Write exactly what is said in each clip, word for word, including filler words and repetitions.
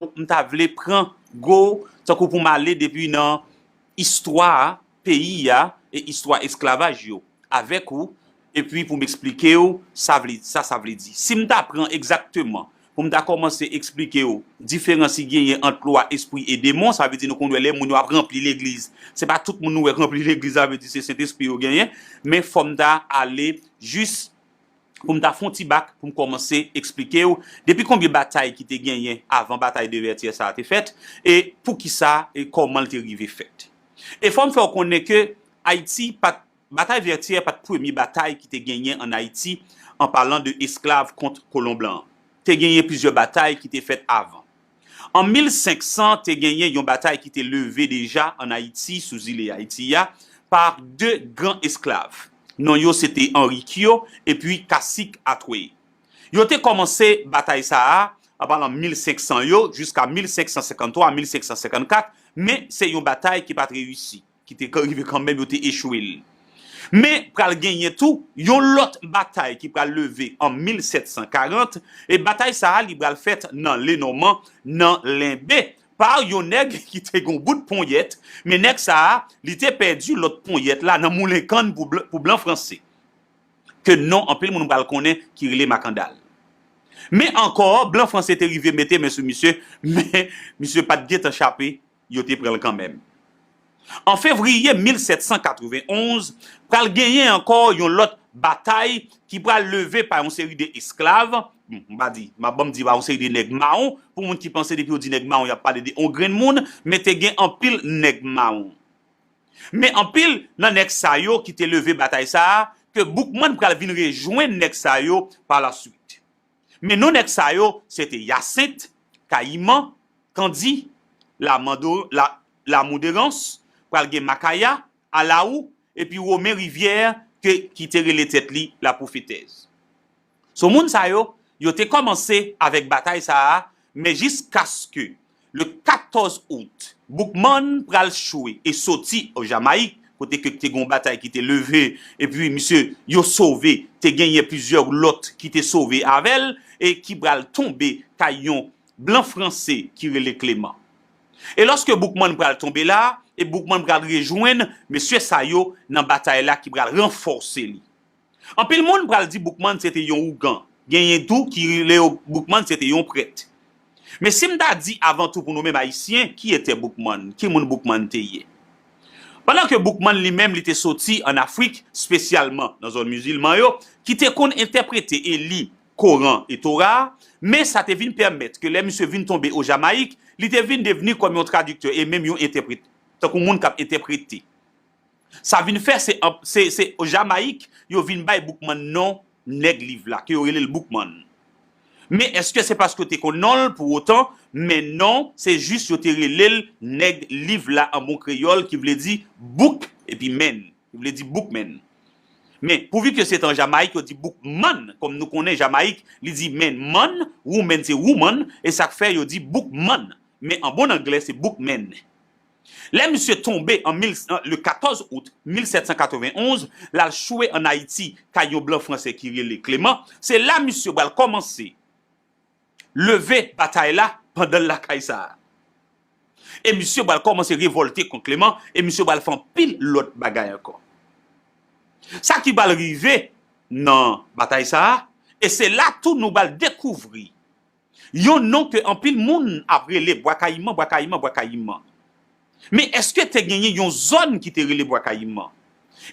m ta vle pran go, tankou pou m ale depi nan istwa peyi a e istwa esklavaj yo avèk ou, epi pou m eksplike w sa vle, sa sa vle di. Si m ta pran egzakteman pou m ta kòmanse eksplike w diferans ki genyen ant lwa espri e demon, sa vle di nou konn wè lè moun yo ap ranpli legliz. Se pa tout moun nou wè k ranpli legliz, sa vle di se Sentespri yo genyen, men fò m ta ale jis pou m ta fè yon ti bak, pou m kòmanse eksplike w depi konbyen batay ki te genyen avan batay de Vètyè sa a te fèt, e poukisa e kòman l te rive fèt. E fò m fè w konnen ke Ayiti pa t, batay Vètyè pa t premye batay ki te genyen ann Ayiti, an palan de esklav kont kolon blan an. Te genyen plizyè batay ki te fèt avan. An mil senk san, te genyen yon batay ki te leve deja ann Ayiti, sou zile Ayiti a, pa de gran esklav. Non yo se te Henri Kyo epi Kasik Atwey. Yo te kòmanse batay sa a, an palan mil senk san yo, jiska mil senk san senkanntwa, mil senk san senkannkat, men se yon batay ki pa t reyisi, ki te rive kanmenm, yo te echwe l. Men pral genyen tou yon lòt batay ki pral leve an mil sèt san karant, e batay sa a li pral fèt nan Lenòman, nan Lenbe, pa yon nèg ki te gon bout ponyèt, men nèg sa a, li te pèdi lòt ponyèt la nan moulen kann pou blan, pou blan franse, ke non anpil moun pral konnen ki rele Makandal. Men ankò, blan franse te rive mete men sou misye, men misye pa t gentan chape, yo te pran l kanmenm. An fevriye mil sèt san katrevenn onz, pral genyen ankò yon lòt batay ki pral leve pa yon seri de esklav, m pa di, m ap ban m di pa yon seri de nèg mawon, pou moun ki panse depi yo di nèg mawon, y ap pale de yon grenn moun, men te gen anpil nèg mawon. Men anpil nan nèg sa yo ki te leve batay sa a, ke Boukman pral vin rejwenn nèg sa yo pa la swit. Men non nèg sa yo, se te Yasent, Kayiman, Kandi, Lamando, La, Lamouderans, pral gen Makaya, Alawou, epi Women Rivyè, ke, ki te rele tèt li Lapwofetèz. So moun sa yo, yo te kòmanse avèk batay sa a, men jiskaske le katòz out, Boukman pral chwe e soti o Jamayik, kote ke te gon batay ki te leve, epi misye, yo sove, te genyen plizyè lòt ki te sove avè l, e ki pral tonbe kay yon blan franse ki rele Kleman. E lòske Boukman pral tonbe la, e Boukman pral rejwenn mesye sa yo nan batay la ki pral ranfòse li. Anpil moun pral di Boukman se te yon ougan. Genyen tou ki rele yo Boukman se te yon prèt. Men si m ta di avan tou pou nou menm Ayisyen, ki etè Boukman? Ki moun Boukman te ye? Pandan ke Boukman li menm li te soti ann Afrik, espesyalman nan zòn mizilman yo, ki te konn entèprete e li Koran e Tora a, men sa te vin pèmèt ke lè misye vin tonbe o Jamayik, li te vin devni kòm yon tradiktè e menm yon entèprete, tankou moun k ap entèprete. Sa vin fè se, se, se Jamayik yo vin bay Boukman non nèg liv la, ke yo rele l Boukman. Men èske se paske yo te konn non l pou otan? Men non, se jis yo te rele l nèg liv la an bon kreyòl, ki vle di book epi man, ki vle di bookman. Men pouvi ke se te an Jamayik, yo di Boukman, kòm nou konnen Jamayik, li di man, man, woman se woman, e sa k fè yo di Boukman. Men an bon anglè, se Boukman. Lè misye tonbe an mil, le katòz out mil sèt san katrevenn onz, l al chwe ann Ayiti kay yon blan franse ki rele Kleman, se la misye pral kòmanse leve batay la pandan l lakay sa a. E misye pral kòmanse revòlte kont Kleman, e misye pral fè anpil lòt bagay ankò. Sa ki pral rive nan batay sa a, e se la tou nou pral dekouvri yon non ke anpil moun ap rele Bwa Kayiman, Bwa Kayiman, Bwa Kayiman. Men èske te genyen yon zòn ki te rele Bwa Kayiman?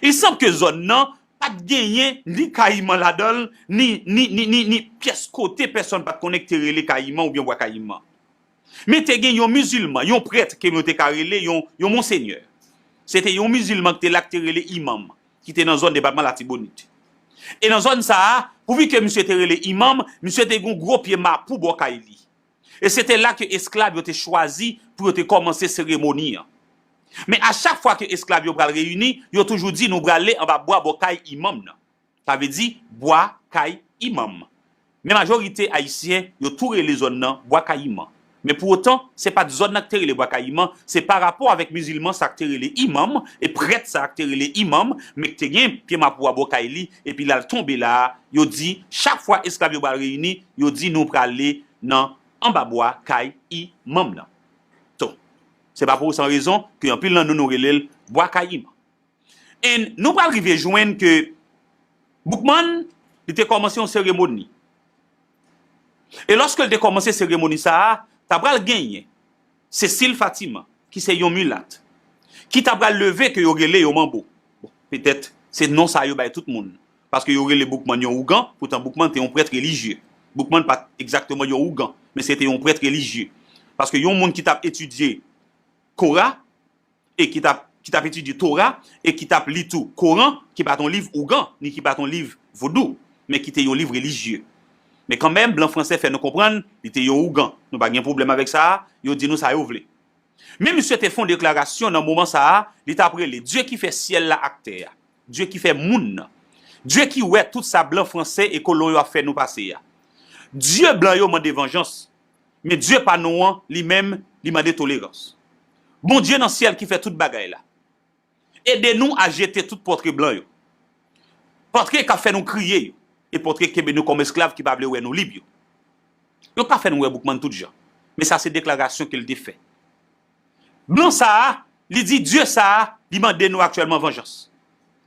Il sanble ke zòn nan pa t genyen ni kayiman ladan l, ni, ni, ni, ni, ni pyès kote pèsonn pa t konnen ki te rele Kayiman oubyen Bwa Kayiman. Men te gen yon mizilman, yon prèt ke nou te ka rele yon, yon monsenyè. Se te yon mizilman ki te la ki te rele imanm, ki te nan zòn depatman Latibonit. E nan zòn sa a, pouvi ke misye te rele imanm, misye te gen yon gwo pye mapou bò kay li. E se te la ke esklav yo te chwazi pou yo te kòmanse seremoni an. Men a chak fwa ke esklav yo pral reyini, yo toujou di nou prale anba bwa bò kay imanm nan. Sa vle di bwa kay imanm. Men majorite Ayisyen, yo tou rele zòn nan Bwa Kayiman. Men pou otan, se pa t zòn nan ki te rele Bwa Kayiman, se pa rapò avèk mizilman sa ki te rele imanm, e prèt sa ki te rele imanm, men ki te gen pye mapou a bò kay li, epi l al tonbe la a, yo di, chak fwa esklav yo pral reyini, yo di nou prale nan anba bwa kay imanm nan. So, se pa pou san rezon ke anpil nan nou nou rele l bwa kay imanm. And nou pral rive jwenn ke Boukman, li te kòmanse yon seremoni. E lòske l te kòmanse seremoni sa a, ta pral genyen Cécile Fatiman, ki se yon milat, ki ta pral leve ke yo rele yon manbo. Bon, petèt, se non sa yo bay tout moun. Paske yo rele Boukman yon ougan, poutan Boukman te yon prèt relijye. Boukman pa t egzakteman yon ougan, men se te yon prèt relijye. Paske yon moun ki t ap etidye Kora, e ki t ap, ki t ap etidye Tora, e ki t ap li tou Koran, ki pa t yon liv ougan, ni ki pa t yon liv vodou, men ki te yon liv relijye. Men kanmenm, blan franse fè nou konprann, li te yon ougan. Nou pa gen pwoblèm avèk sa a, yo di nou sa yo vle. Men misye te fè yon deklarasyon nan moman sa a, li t ap rele Dye ki fè syèl la ak tè a, Dye ki fè moun nan, Dye ki wè tout sa blan franse e kolon yo ap fè nou pase a. Dye blan yo mande vanjans, men Dye pa nou an, li menm, li mande tolerans. Bondye nan syèl ki fè tout bagay la, ede nou a jete tout pòtre blan yo. Pòtre k ap fè nou kriye yo, e pòtre k kenbe nou kòm esklav ki pa vle wè nou lib yo. Yo ka fè nou wè Boukman tout jan. Men sa se deklarasyon ke l te fè. Blan sa a, li di Dye sa a, li mande nou aktyèlman vanjans.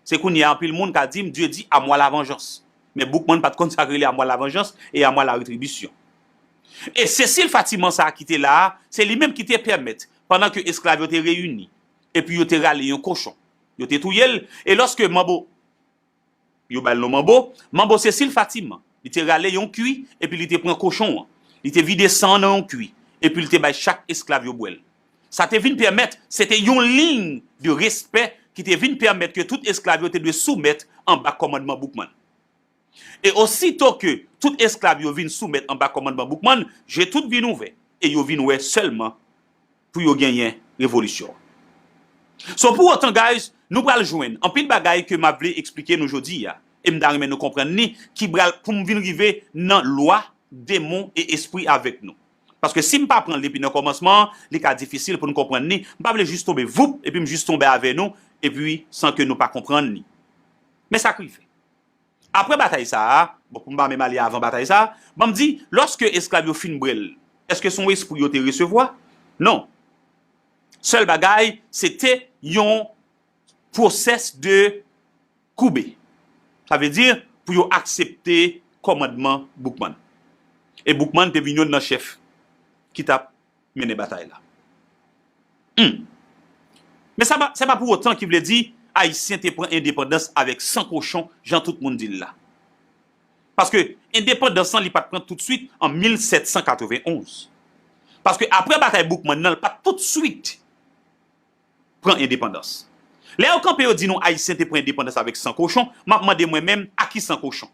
Se kounye a anpil moun ka di m, Dye di, à moi la vengeance. Men Boukman pa t konn sa k rele à moi la vengeance e à moi la rétribution. E Cécile Fatiman sa a ki te la a, se li menm ki te pèmèt, pandan ke esklav yo te reyini, epi yo te rale yon kochon, yo te touye l, e lòske manbo, yo ba l non manbo, manbo Cécile Fatiman, li te rale yon kwi, epi li te pran kochon an, li te vide san an nan yon kwi, epi li te bay chak esklav yo bwè l. Sa te vin pèmèt, se te yon liy de respè ki te vin pèmèt ke tout esklav yo te dwe soumèt anba kòmandman Boukman. E osito ke tout esklav yo vin soumèt anba kòmandman Boukman, je tout vin ouvè, e yo vin wè sèlman pou yo genyen revolisyon. So, pou otan, guys, nou pral jwenn anpil bagay ke m ap vle eksplike nou jodi a, e m ta renmen nou konprann li, ki pral, pou m vin rive nan lwa, demon e espri avèk nou. Paske si m pa pran l depi nan kòmansman an, li ka difisil pou n konprann li. M pa vle jis tonbe voup, epi m jis tonbe avè nou, epi san ke nou pa konprann li. Men sa k rive. Apre batay sa a, bon, pou m pa menm ale avan batay sa a, ban m di, lòske esklav yo fin bwè l, èske se yon espri yo te resevwa? Non. Sèl bagay, se te yon pwosès de koube. Sa vle di, pou yo aksepte kòmandman Boukman. E Boukman te vin youn nan chèf ki t ap mennen batay la. Hmm. Men sa pa, se pa pou otan ki vle di Ayisyen te pran endepandans avèk san kochon, jan tout moun di l la. Paske endepandans lan, li pa t pran toutswit an mil sèt san katrevenn onz. Paske apre batay Boukman nan, l pa t toutswit pran endepandans. Lè yo kanpe, yo di nou Ayisyen te pran endepandans avèk san kochon, m ap mande mwen menm, a ki san kochon?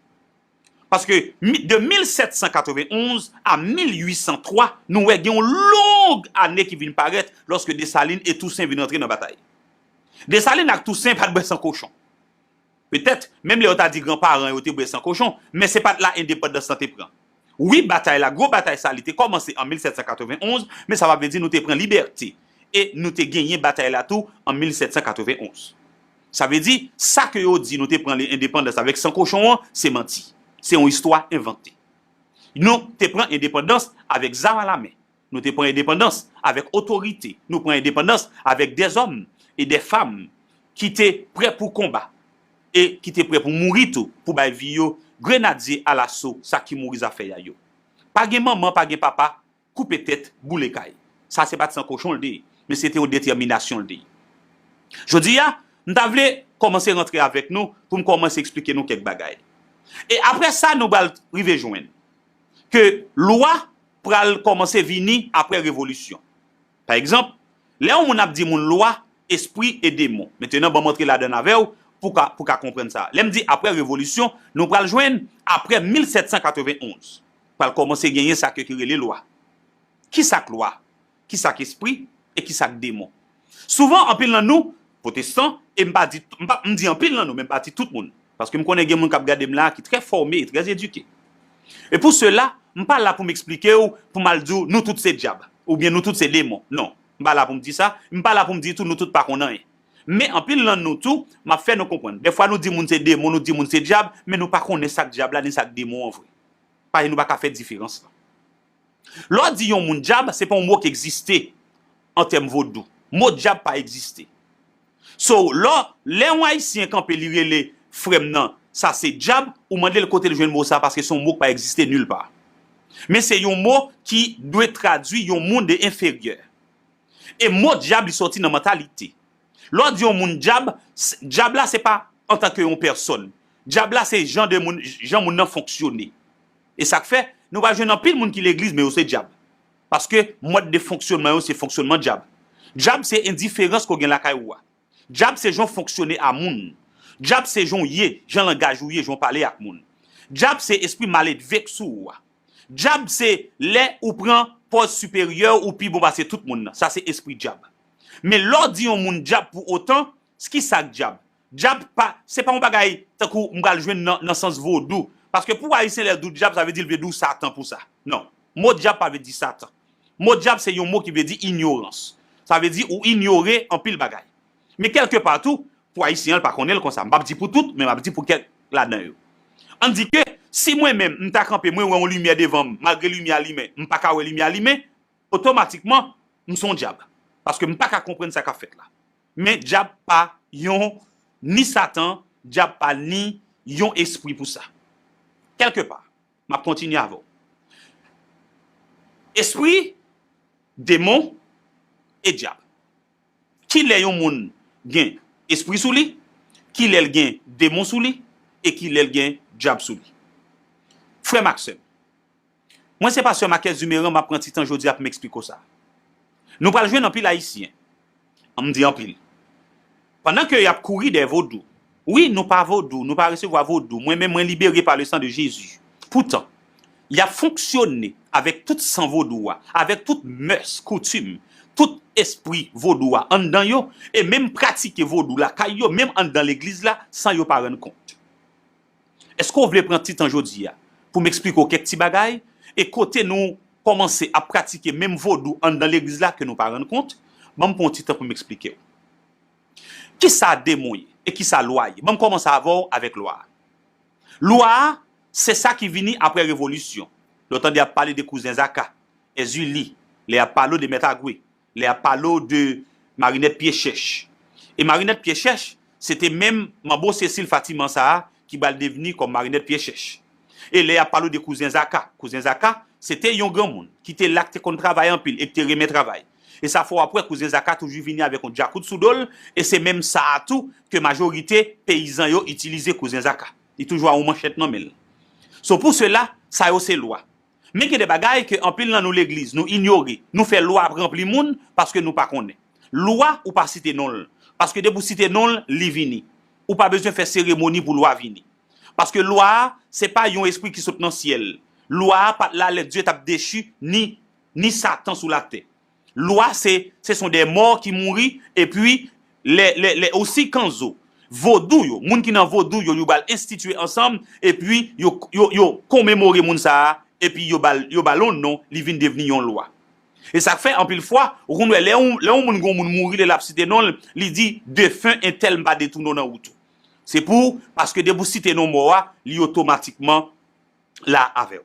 Paske mi-, de mil sèt san katrevenn onz a mil uit san twa, nou wè gen yon long ane ki vin parèt lòske Desalin e Tousen vin rantre nan batay. Desalin ak Tousen pa t bwè san kochon. Petèt, menm lè yo ta di granparan yo te bwè san kochon, men se pa t la endepandans lan te pran. Wi, batay la, gwo batay sa, li te kòmanse an mil sèt san katrevenn onz, men sa pa vle di nou te pran libète. E nou te genyen batay la tou an mil sèt san katrevenn onz. Sa vle di, sa ke yo di nou te pran endepandans avèk san kochon an, se manti. Se yon istwa envante. Nou te pran endepandans avèk zam alamen. Nou te pran endepandans avèk otorite. Nou pran endepandans avèk dèzòm e dèfanm ki te prè pou konba e ki te prè pou mouri tou, pou bay vi yo grenadye alaso sa ki mouri zafè a yo. Pa gen manman, pa gen papa, koupe tèt, boule kay. Sa se pa t san kochon l te ye, men se te yon detèminasyon l te ye. Jodi a, m ta vle kòmanse rantre avèk nou pou m kòmanse eksplike nou kèk bagay. E apre sa, nou pral rive jwenn ke lwa pral kòmanse vini apre revolisyon. Pa egzanp, lè yon moun ap di moun lwa, espri e demon. Mentenan, ban m antre ladan avè w pou ka, pou ka konprann sa. Lè m di apre revolisyon, nou pral jwenn apre mil sèt san katrevenn onz. Pral kòmanse genyen sa ke ki rele lwa. Ki sa k lwa? Ki sa k espri? E ki sa k demon? Souvan, anpil nan nou, pwotestan, e m pa di, m pa, m di anpil nan nou, men m pa di tout moun. Paske m konnen gen moun k ap gade m la ki trè fòme e trè edike. E pou sela, m pa la pou m eksplike w, pou m al di w, nou tout se dyab, oubyen nou tout se demon. Non, m pa la pou m di sa, m pa la pou m di tou, nou tout pa konn anyen. Men anpil nan nou tou, m ap fè nou konprann. Dèfwa nou di moun se demon, nou di moun se dyab, men nou pa konnen sa k dyab la, ni sa k demon an vre. Paske nou pa ka fè diferans lan. Lè w di yon moun dyab, se pa yon mo ki egziste an tèm vodou. Mo dyab pa egziste. So, lè, lè yon Ayisyen kanpe, li rele frè m nan, sa se dyab, ou mande l kote l jwenn mo sa, paske se yon mo ki pa egziste nil pa. Men se yon mo ki dwe tradui yon moun de enferyè. E mo dyab, li sòti nan mantalite. Lè w di yon moun dyab, s- dyab la se pa antanke yon pèsòn. Dyab la se jan de moun, jan moun nan fonksyone. E sa k fè, nou pral jwenn anpil moun ki legliz, men yo se dyab. Paske mòd de fonksyonman yo se fonksyonman dyab. Dyab se endiferans ke w gen lakay ou a. Dyab se jan w fonksyone a moun. Dyab se jan w ye, jan langaj ou ye, jan w pale ak moun. Dyab se espri maledve k sou ou a. Dyab se lè ou pran pòz siperyè, ou pi bon pase tout moun nan. Sa se espri dyab. Men lè w di yon moun dyab pou otan, s- ki sa k dyab? Dyab pa, se pa yon bagay tankou m pral jwenn nan, nan sans vodou. Paske pou Ayisyen lè l di w dyab, sa vle di l vle di w Satan pou sa. Non. Mo dyab pa vle di Satan. Mo dyab se yon mo ki vle di inyorans. Sa vle di ou inyore anpil bagay. Men kèlke pa tou, pou Ayisyen an, l pa konnen l konsa. M p ap di pou tout, men m ap di pou kèk ladan yo. Ann di ke si mwen menm, m ta kanpe, mwen wè yon limyè devan m, malgre limyè a limen, m pa ka wè limyè a limen, otomatikman, m se yon dyab. Paske m pa ka konprann sa k ap fèt la. Men dyab pa yon, ni Satan, dyab pa ni yon espri pou sa. Kèlke pa, m ap kontinye avè w. Espri, demon e dyab. Kilè yon moun gen espri sou li, kilè l gen demon sou li, e kilè l gen dyab sou li. Frè m ak sè m, mwen se pastè Marquez Dumeran, m ap pran ti tan jodi a pou m eksplike w sa. Nou pral jwenn anpil Ayisyen, an m di anpil, pandan ke y ap kouri dèyè vodou. Wi, nou pa vodou, nou pa resevwa vodou. Mwen menm, mwen libere pa le san de Jezi. Poutan, y ap fonksyone avèk tout san vodou a, avèk tout mès, koutim, tout espri vodou a anndan yo, e menm pratike vodou lakay yo, menm anndan legliz la, san yo pa rann kont. Èske w vle pran ti tan jodi a pou m eksplike w kèk ti bagay, e kote nou kòmanse ap pratike menm vodou anndan legliz la ke nou pa rann kont? Ban m pran yon ti tan pou m eksplike w. Kisa demon ye e kisa lwa ye? Ban m kòmanse avè w avèk lwa a. Lwa a, se sa ki vini apre revolisyon. Lè w tande y ap pale de Kouzen Zaka, Èzili, lè y ap pale w de Mèt Agwe, lè y ap pale w de Marinèt Pye Chèch. E Marinèt Pye Chèch, se te menm Manbo Sesil Fatiman sa a ki pral devni kòm Marinèt Pye Chèch. E lè y ap pale w de Kouzen Zaka, Kouzen Zaka, se te yon granmoun ki te la, ki te konn travay anpil e ki te renmen travay. E sa fè w ap wè Kouzen Zaka toujou vini avèk yon djakout sou do l, e se menm sa a tou ke majorite peyizan yo itilize Kouzen Zaka. Li toujou a yon manchèt nan men l. So, pou sela, sa yo se lwa. Men gen de bagay ke anpil nan nou legliz, nou inyore. Nou fè lwa ap ranpli moun paske nou pa konnen. Lwa, ou pa site non l. Paske depi w site non l, li vini. Ou pa bezwen fè seremoni pou lwa vini. Paske lwa a, se pa yon espri ki sot nan syèl. Lwa a pa t la lè Dye t ap dechi ni, ni Satan sou latè. Lwa se, ce sont des morts ki mouri, epi lè, lè, lè osi kanzo, vodou yo, moun ki nan vodou yo, yo ba l enstitye ansanm, epi yo, yo, yo komemore moun sa a, epi yo ba l, yo ba l yon non, li vin devni yon lwa. E sa k fè, anpil fwa, ou konn wè, lè yon, lè yon moun, gen yon moun mouri, lè l ap site non l, li di, defen entèl, m pa detounen w nan wout ou. Se pou, paske depi w site non mò a, li otomatikman la avè w.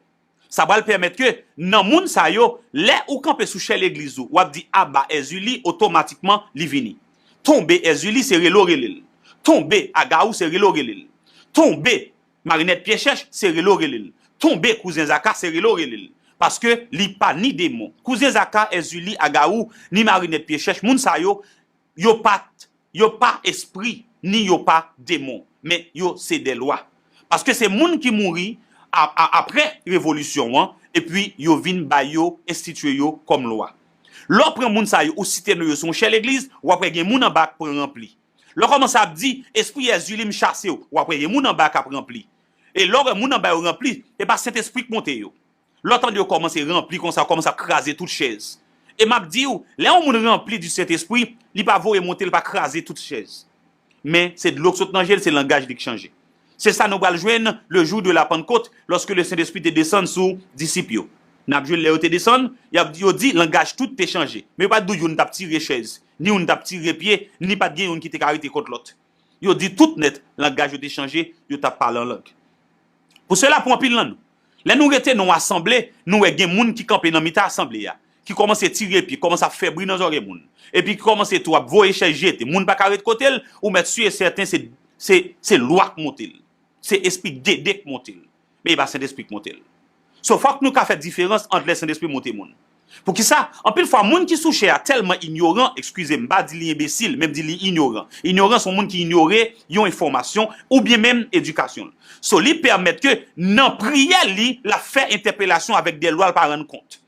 Sa pral pèmèt ke nan moun sa yo, lè ou kanpe sou chè legliz ou, w ap di, aba Èzili, otomatikman li vini. Tonbe Èzili, se rele w rele l. Tonbe Agawou, se rele w rele l. Tonbe Marinèt Pye Chèch, se rele w rele l. Tonbe Kouzen Zaka, se rele w rele l. Paske li pa ni demon. Kouzen Zaka, Èzili, Agawou, ni Marinèt Pye Chèch, moun sa yo, yo pa t, yo pa espri, ni yo pa demon, men yo se de lwa. Paske se moun ki mouri a, a, apre revolisyon an, epi yo vin ba yo, enstitye yo kòm lwa. Lè w pran moun sa yo, ou site non yo sou yon chè legliz, w ap wè gen moun anba k pran ranpli. Lè w kòmanse ap di, espri Èzili, m chase w, w ap wè gen moun anba k ap ranpli. E lè w wè moun anba yo ranpli, e pa Sentespri k monte yo. Lè w tande yo kòmanse ranpli konsa, yo kòmanse ap kraze tout chèz. E m ap di w, lè yon moun ranpli di Sentespri, li pa voye monte, li pa kraze tout chèz. Men, se dlo k sot nan je l, se langaj li k chanje. Se sa nou pral jwenn le jour de la Pentecôte, lòske le Sentespri te desann sou disip yo. N ap jwenn lè yo te desann, y ap, yo di, langaj tout te chanje. Men yo pa t di w youn t ap tire chèz, ni youn t ap tire pye, ni pa t gen youn ki te ka rete kont lòt. Yo di tout nèt, langaj yo te chanje, yo t ap pale an lang. Pou sela, pou anpil nan nou, Lè nou rete nan yon asanble, nou wè gen moun ki kanpe nan mitan asanble a, ki kòmanse tire pye, kòmanse ap fè bri nan zòrèy moun, epi ki kòmanse tou ap voye chèz jete. Moun pa ka ret kote l, ou mèt si e sèten se, se, se lwa k monte l. Se espri Dede k monte l. Men e pa Sentespri k monte l. So, fòk nou ka fè diferans ant lè Sentespri monte moun. Poukisa? Anpil fwa, moun ki sou chè a tèlman inyoran, eskize m, m pa di li enbesil, men m di li inyoran. Inyoran se yon moun ki inyore yon enfòmasyon oubyen menm edikasyon l. So, li pèmèt ke nan priyè li, l ap fè entèpelasyon avèk de lwa l pa rann kont.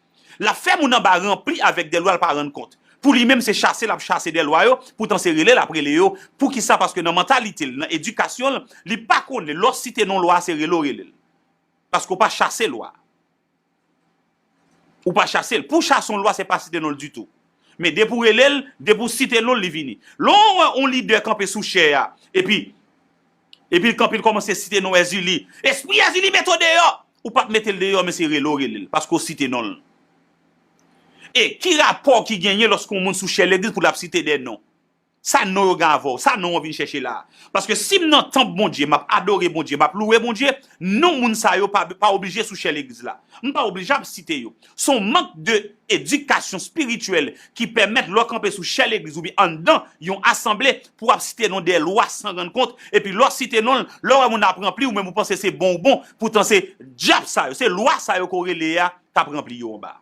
L ap fè moun anba ranpli avèk de lwa l pa rann kont. Pou li menm, se chase l ap chase de lwa yo, poutan se rele l ap rele yo. Poukisa? Paske nan mantalite l, nan edikasyon l, li pa konnen lè w site non lwa a, se rele w rele l. Paske w pa chase lwa a. Ou pa chase l. Pou w chase yon lwa, se pa site non l ditou. Men depi w rele l, depi w site non l, li vini. Lè w wè yon lidè kanpe sou chè a, epi, epi l kanpe, l kòmanse site non Èzili. Espri Èzili, mete w deyò! Ou p ap mete l deyò, men se rele w rele l, paske w site non l. E ki rapò ki genyen lòske yon moun sou chè legliz pou l ap site de non? Sa non yo gen avè w? Sa non w vin chèche la a? Paske si m nan tanp Bondye, m ap adore Bondye, m ap louwe Bondye, non moun sa yo pa, pa oblije sou chè legliz la. M pa oblije ap site yo. Se yon mank de edikasyon espirityèl ki pèmèt lè w kanpe sou chè legliz oubyen anndan yon asanble pou w ap site non de lwa san rann kont, epi lè w site non l, lè w wè moun ap ranpli, ou menm ou panse se bon ou bon, poutan se dyab sa yo, se lwa sa yo ke w rele a k ap ranpli yo anba.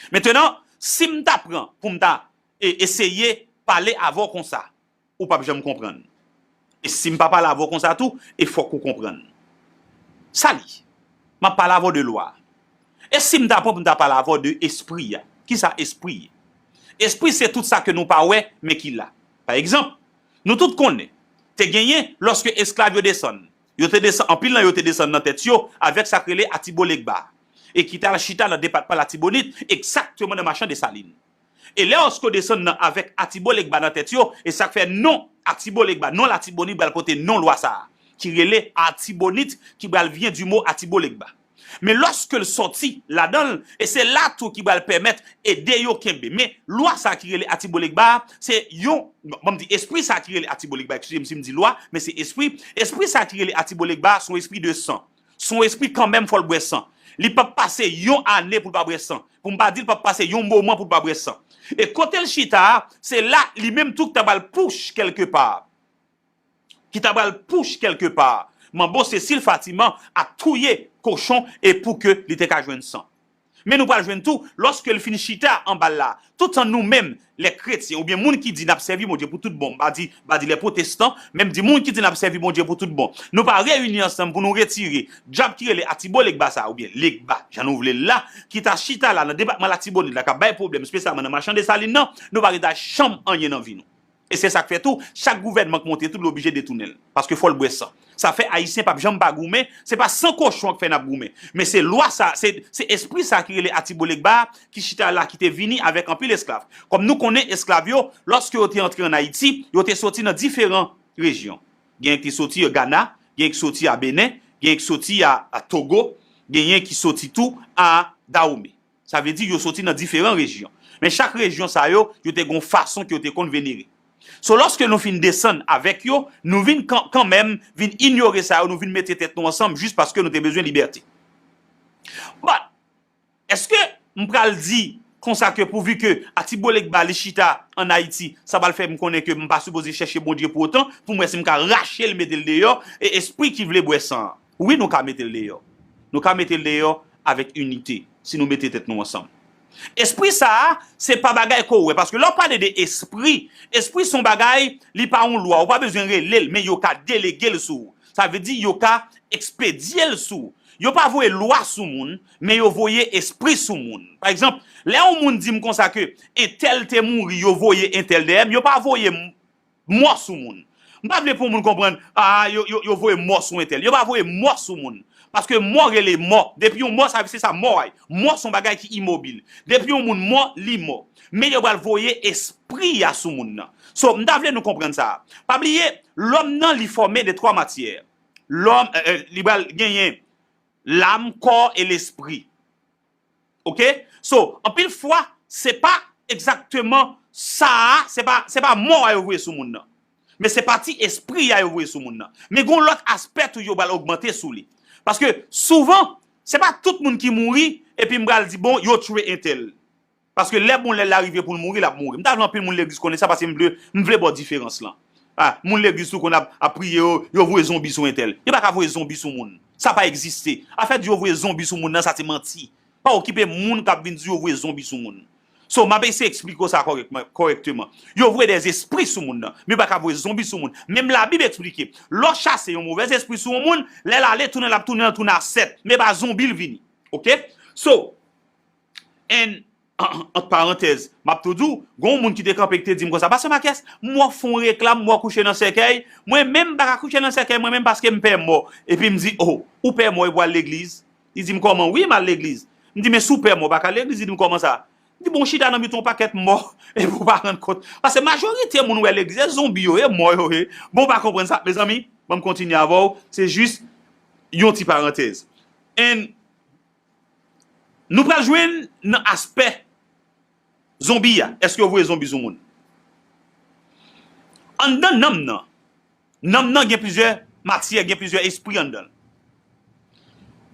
Mentenan, si m ta pran pou m ta, e, eseye pale avè w konsa, ou p ap janm konprann. E si m pa pale avè w konsa tou, e fòk ou konprann. Sa li, m ap pale avè w de lwa. E si m ta pran pou m ta pale avè w de espri a? Kisa espri ye? Espri se tout sa ke nou pa wè, men ki la. Pa egzanp, nou tout konnen, te genyen lòske esklav yo desann, yo te desann, anpil nan yo te desann nan tèt yo avèk sa k rele Atibolegba, e ki t al chita nan depatman Latibonit, egzakteman nan Machan Desalin. E lè lòske yo desann nan avèk Atibolegba nan tèt yo, e sa k fè non Atibolegba, non Latibonit pral pote non lwa sa a, ki rele Atibonit, ki pral vyen di mo Atibolegba. Men lòske l sòti ladan l, e se la tou ki pral pèmèt ede yo kenbe. Men lwa sa a ki rele Atibolegba a, se yon, bon, ban m di espri sa a ki rele Atibolegba, eskize m si m di lwa, men se espri, espri sa a ki rele Atibolegba a, se yon espri de san. Se yon espri kanmenm fò l bwè san. Li p ap pase yon ane pou l pa bwè san. Pou m pa di l p ap pase yon moman pou l pa bwè san. E kote l chita a, se la li menm tou ki ta pral pouch kèlkepa. Ki ta pral pouch kèlkepa. Manbo Sesil Fatiman ap touye kochon e pou ke li te ka jwenn san. Men nou pral jwenn tou, lòske l fin chita anba l la, toutan nou menm, lè kretyen, oubyen moun ki di n ap sèvi Bondye pou tout bon, m pa di, m pa di lè pwotestan, men m di moun ki di n ap sèvi Bondye pou tout bon, nou pa reyini ansanm pou nou retire dyab ki rele Atibolegba sa a, oubyen Legba, jan nou vle l la, ki ta chita la nan depatman Latibonit la, k ap bay pwoblèm, espesyalman nan Machan Desalin nan, nou pa reta chanm anyen nan vi nou. E se sa k fè tou, chak gouvènman k monte tou, l oblije detounen l. Paske fò l bwè san. Sa fè Ayisyen p ap janm pa goumen, se pa san kochon k fè n ap goumen. Men se lwa sa, se, se espri sa ki rele Atibolegba a, ki chita la, ki te vini avèk anpil esklav. Kòm nou konnen esklav yo, lòske yo te antre ann Ayiti, yo te soti nan diferan rejyon. Genyen ki soti Gana, genyen ki soti a Benen, genyen ki soti a, a Togo, genyen ki soti tou a Dawome. Sa vle di yo soti nan diferan rejyon. Men chak rejyon sa yo, yo te gon fason ke yo te konn venere. So, lòske nou fin desann avèk yo, nou vin kan-, kanmenm vin inyore sa yo, nou vin mete tèt nou ansanm jis paske nou te bezwen libète. But, èske m pral di konsa ke pouvi ke Atibolegba li chita ann Ayiti, sa pral fè m konnen ke m pa sipoze chèche Bondye pou otan, pou m wè si m ka rache l, mete l deyò, e espri ki vle bwè san an? Wi, nou ka mete l deyò. Nou ka mete l deyò avèk inite, si nou mete tèt nou ansanm. Espri sa a, se pa bagay ke w wè. Paske lè w pale de espri, espri se yon bagay, li pa yon lwa. Ou pa bezwen rele l, men yo ka delege l sou ou. Sa vle di, yo ka ekspedye l sou ou. Yo pa voye lwa sou moun, men yo voye espri sou moun. Pa egzanp, lè yon moun di m konsa ke entèl te mouri, yo voye entèl dèyè m, yo pa voye m mò sou moun. M pa vle pou moun konprann, a, yo, yo, yo voye mò sou entèl. Yo pa voye mò sou moun. Paske mò rele mò. Depi yon mò, sa, se sa mò a ye. Mò se yon bagay ki imobil. Depi yon moun mò, li mò. Men yo pral voye espri a sou moun nan. So, m ta vle nou konprann sa. Pa bliye, lòm nan, li fòme de twa matyè. Lòm, e, e, li pral genyen lam, kò e lespri. Oke? So, anpil fwa, se pa egzakteman sa a, se pa, se pa mò a yo voye sou moun nan. Men se pati espri a yo voye sou moun nan. Men gon lòt aspè tou yo pral ogmante sou li. Paske souvan, se pa tout moun ki mouri, epi m pral di, bon, yo tchwe entèl. Paske lè bon lè l la rive pou l mouri, l ap mouri. M ta vle anpil moun legliz konnen sa, paske m vle, m vle ba w diferans lan. Ah, moun legliz tou konn ap, ap priye, yo, yo voye zonbi sou entèl. Yo pa ka voye zonbi sou moun. Sa pa egziste. Afè di yo voye zonbi sou moun nan, sa se manti. Pa okipe moun k ap vin di yo voye zonbi sou moun. So, m ap eseye eksplike w sa kòrèkman, kòrèkteman. Yo voye dèzespri sou moun nan, men yo pa ka voye zonbi sou moun. Menm Labib eksplike, lè w chase yon movèzespri sou yon moun, lè l ale, tounen l ap tounen, l tounen a sèt. Men pa zonbi l vini. Oke? So, and, ant parantèz, m ap tou di w, gen yon moun ki te kanpe ki te di m konsa, Pastè Marques, m wè w fè yon reklam, m wè w kouche nan sèkèy. Mwen menm, m pa ka kouche nan sèkèy, mwen menm, paske m pè mò. Epi m di, oh, ou pè mò epi w al legliz? Li di m, kòman? Wi, m al legliz. M di, men si w pè mò, w pa ka al legliz? Li di m, kòman sa? M di, bon, w chita nan mitan yon pakèt mò, epi w pa rann kont. Paske majorite moun w wè legliz, se zonbi yo ye, mò yo ye. Bon, w pa konprann sa, mezanmi, ban m kontinye avè w, se jis yon ti parantèz. And nou pral jwenn nan aspè zonbi a. Èske yo voye zonbi sou moun? Anndan nanm nan, nanm nan gen plizyè matyè, gen plizyè espri anndan l.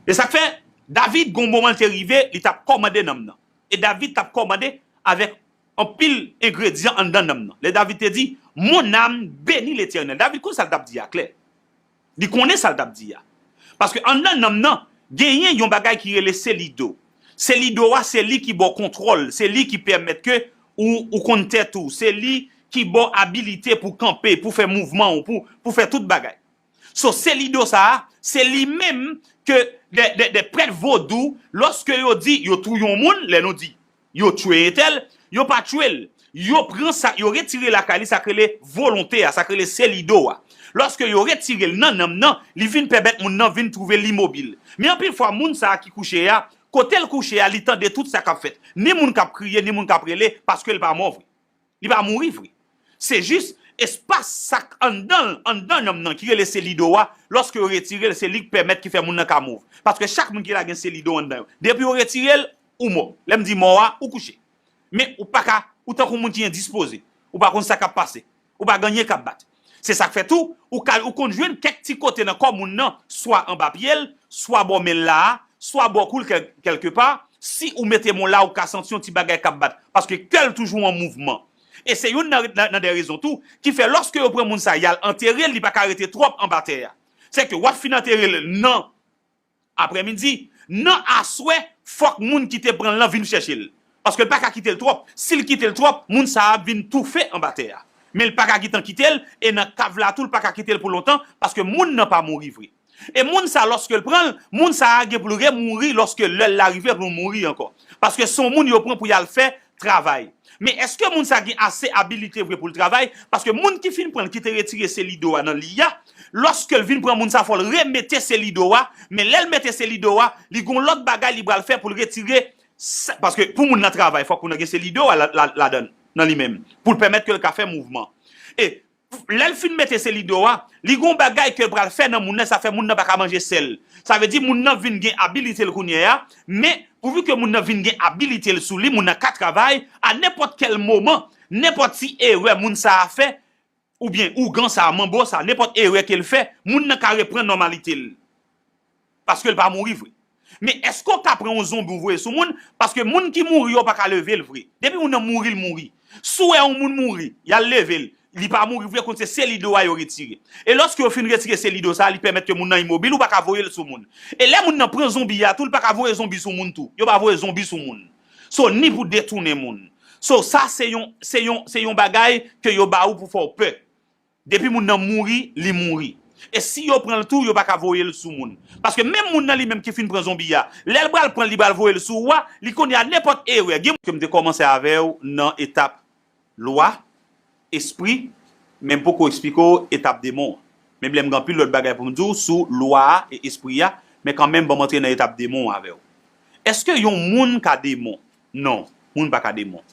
E sa k fè, David, gon moman l te rive, li t ap kòmande nanm nan. E David t ap kòmande avèk anpil engredyan anndan nanm nan. Lè David te di, mon âme bénit l'Éternel. David konn sa l t ap di a klè. Li konnen sa l t ap di a. Paske anndan nanm nan, genyen yon bagay ki rele selido. Selido a, se li ki ba w kontwòl, se li ki pèmèt ke ou, ou konn tèt ou, se li ki ba w abilite pou kanpe, pou fè mouvman w, pou, pou fè tout bagay. So, selido sa a, se li menm ke de, de, de prèt vodou, lòske yo di yo touye yon moun, lè nou di yo tchwe entèl, yo pa tchwe l. Yo pran sa, yo retire lakay li, sa k rele volonte a, sa k rele selido a. Lòske yo retire l nan nanm nan, li vin pèmèt moun nan vin twouve l imobil. Men anpil fwa, moun sa a ki kouche a, kote l kouche a, li tande tout sa k ap fèt. Ni moun k ap kriye, ni moun k ap rele, paske l pa mò vre. Li pa mouri vre. Se jis espas sa k anndan l, anndan nanm nan ki rele selido a, lòske yo retire l, se li k pèmèt ki fè moun nan ka move. Paske chak moun ki la gen selido anndan yo. Depi yo retire l, ou mò. Lè m di mò a, ou kouche. Men ou pa ka, ou tankou moun ki endispoze. Ou pa konn sa k ap pase. Ou pa gen anyen k ap bat. Se sa k fè tou, ou ka, ou konn jwenn kèk ti kote nan kò moun nan, swa anba pye l, swa bò men l la a, swa bò kou l kèl-, kèlkepa, si ou mete men w la, ou ka santi yon ti bagay k ap bat. Paske kè l toujou an mouvman. E se youn nan, nan, nan de rezon tou, ki fè lòske yo pran moun sa, y al antere l, li pa ka rete twòp anba tè a. Se ke w ap fin antere l nan aprèmidi, nan aswè, fòk moun ki te pran l lan vin chèche l. Paske l pa ka kite l twòp. Si l kite l twòp, moun sa a ap vin toufe anba tè a. Men l pa ka gentan kite l, e nan kav la tou, l pa ka kite l pou lontan, paske moun nan pa mouri vre. E moun sa, lòske l pran l, moun sa a gen pou l remouri lòske lè l la rive pou l mouri ankò. Paske se yon moun yo pran pou y al fè travay. Men èske moun sa gen ase abilite vre pou l travay? Paske moun ki fin pran l, ki te retire selido a nan li a, lòske l vin pran moun sa, fò l remete selido a, men lè l mete selido a, li gon lòt bagay li pral fè pou l retire sa, paske pou moun nan travay, fòk moun nan gen selido a la, la, ladan l, nan li menm, pou l pèmèt ke l ka fè mouvman. E lè l fin mete selido a, li gon bagay ke l pral fè nan moun nan, sa fè moun nan pa ka manje sèl. Sa vle di moun nan vin gen abilite l kounye a, men pouvi ke moun nan vin gen abilite l sou li, moun nan ka travay, a nenpòt kèl moman, nenpòt ti erè moun sa a fè, oubyen ougan sa a, manbo sa a, nenpòt erè ke l fè, moun nan ka reprann nòmalite l. Paske l pa mouri vre. Men èske w ka pran yon zonbi w voye sou moun? Paske moun ki mouri yo pa ka leve l vre. Depi moun nan mouri, l mouri. Si w wè yon moun mouri, y al leve l, li pa mouri vre, konn se selido a yo retire. E lòske yo fin retire selido sa a, li pèmèt ke moun nan imobil, ou pa ka voye l sou moun. E lè moun nan pran zonbi a tou, li pa ka voye zonbi sou moun tou. Yo pa voye zonbi sou moun. So, ni pou detounen moun. So, sa se yon, se yon, se yon bagay ke yo ba ou pou fè w pè. Depi moun nan mouri, li mouri. E si yo pran l tou, yo pa ka voye l sou moun. Paske menm moun nan li menm ki fin pran zonbi a, lè l pral pran l, li pral voye l sou ou a, li konnen a nenpòt erè. Gen ke m te kòmanse avè w nan etap lwa, espri, men m poko eksplike w etap demon an. Menm lè m gen anpil lòt bagay pou m di w sou lwa a e espri a, men kanmenm ban m antre nan etap demon an avè w. Èske yon moun ka demon? Non, moun pa ka demon.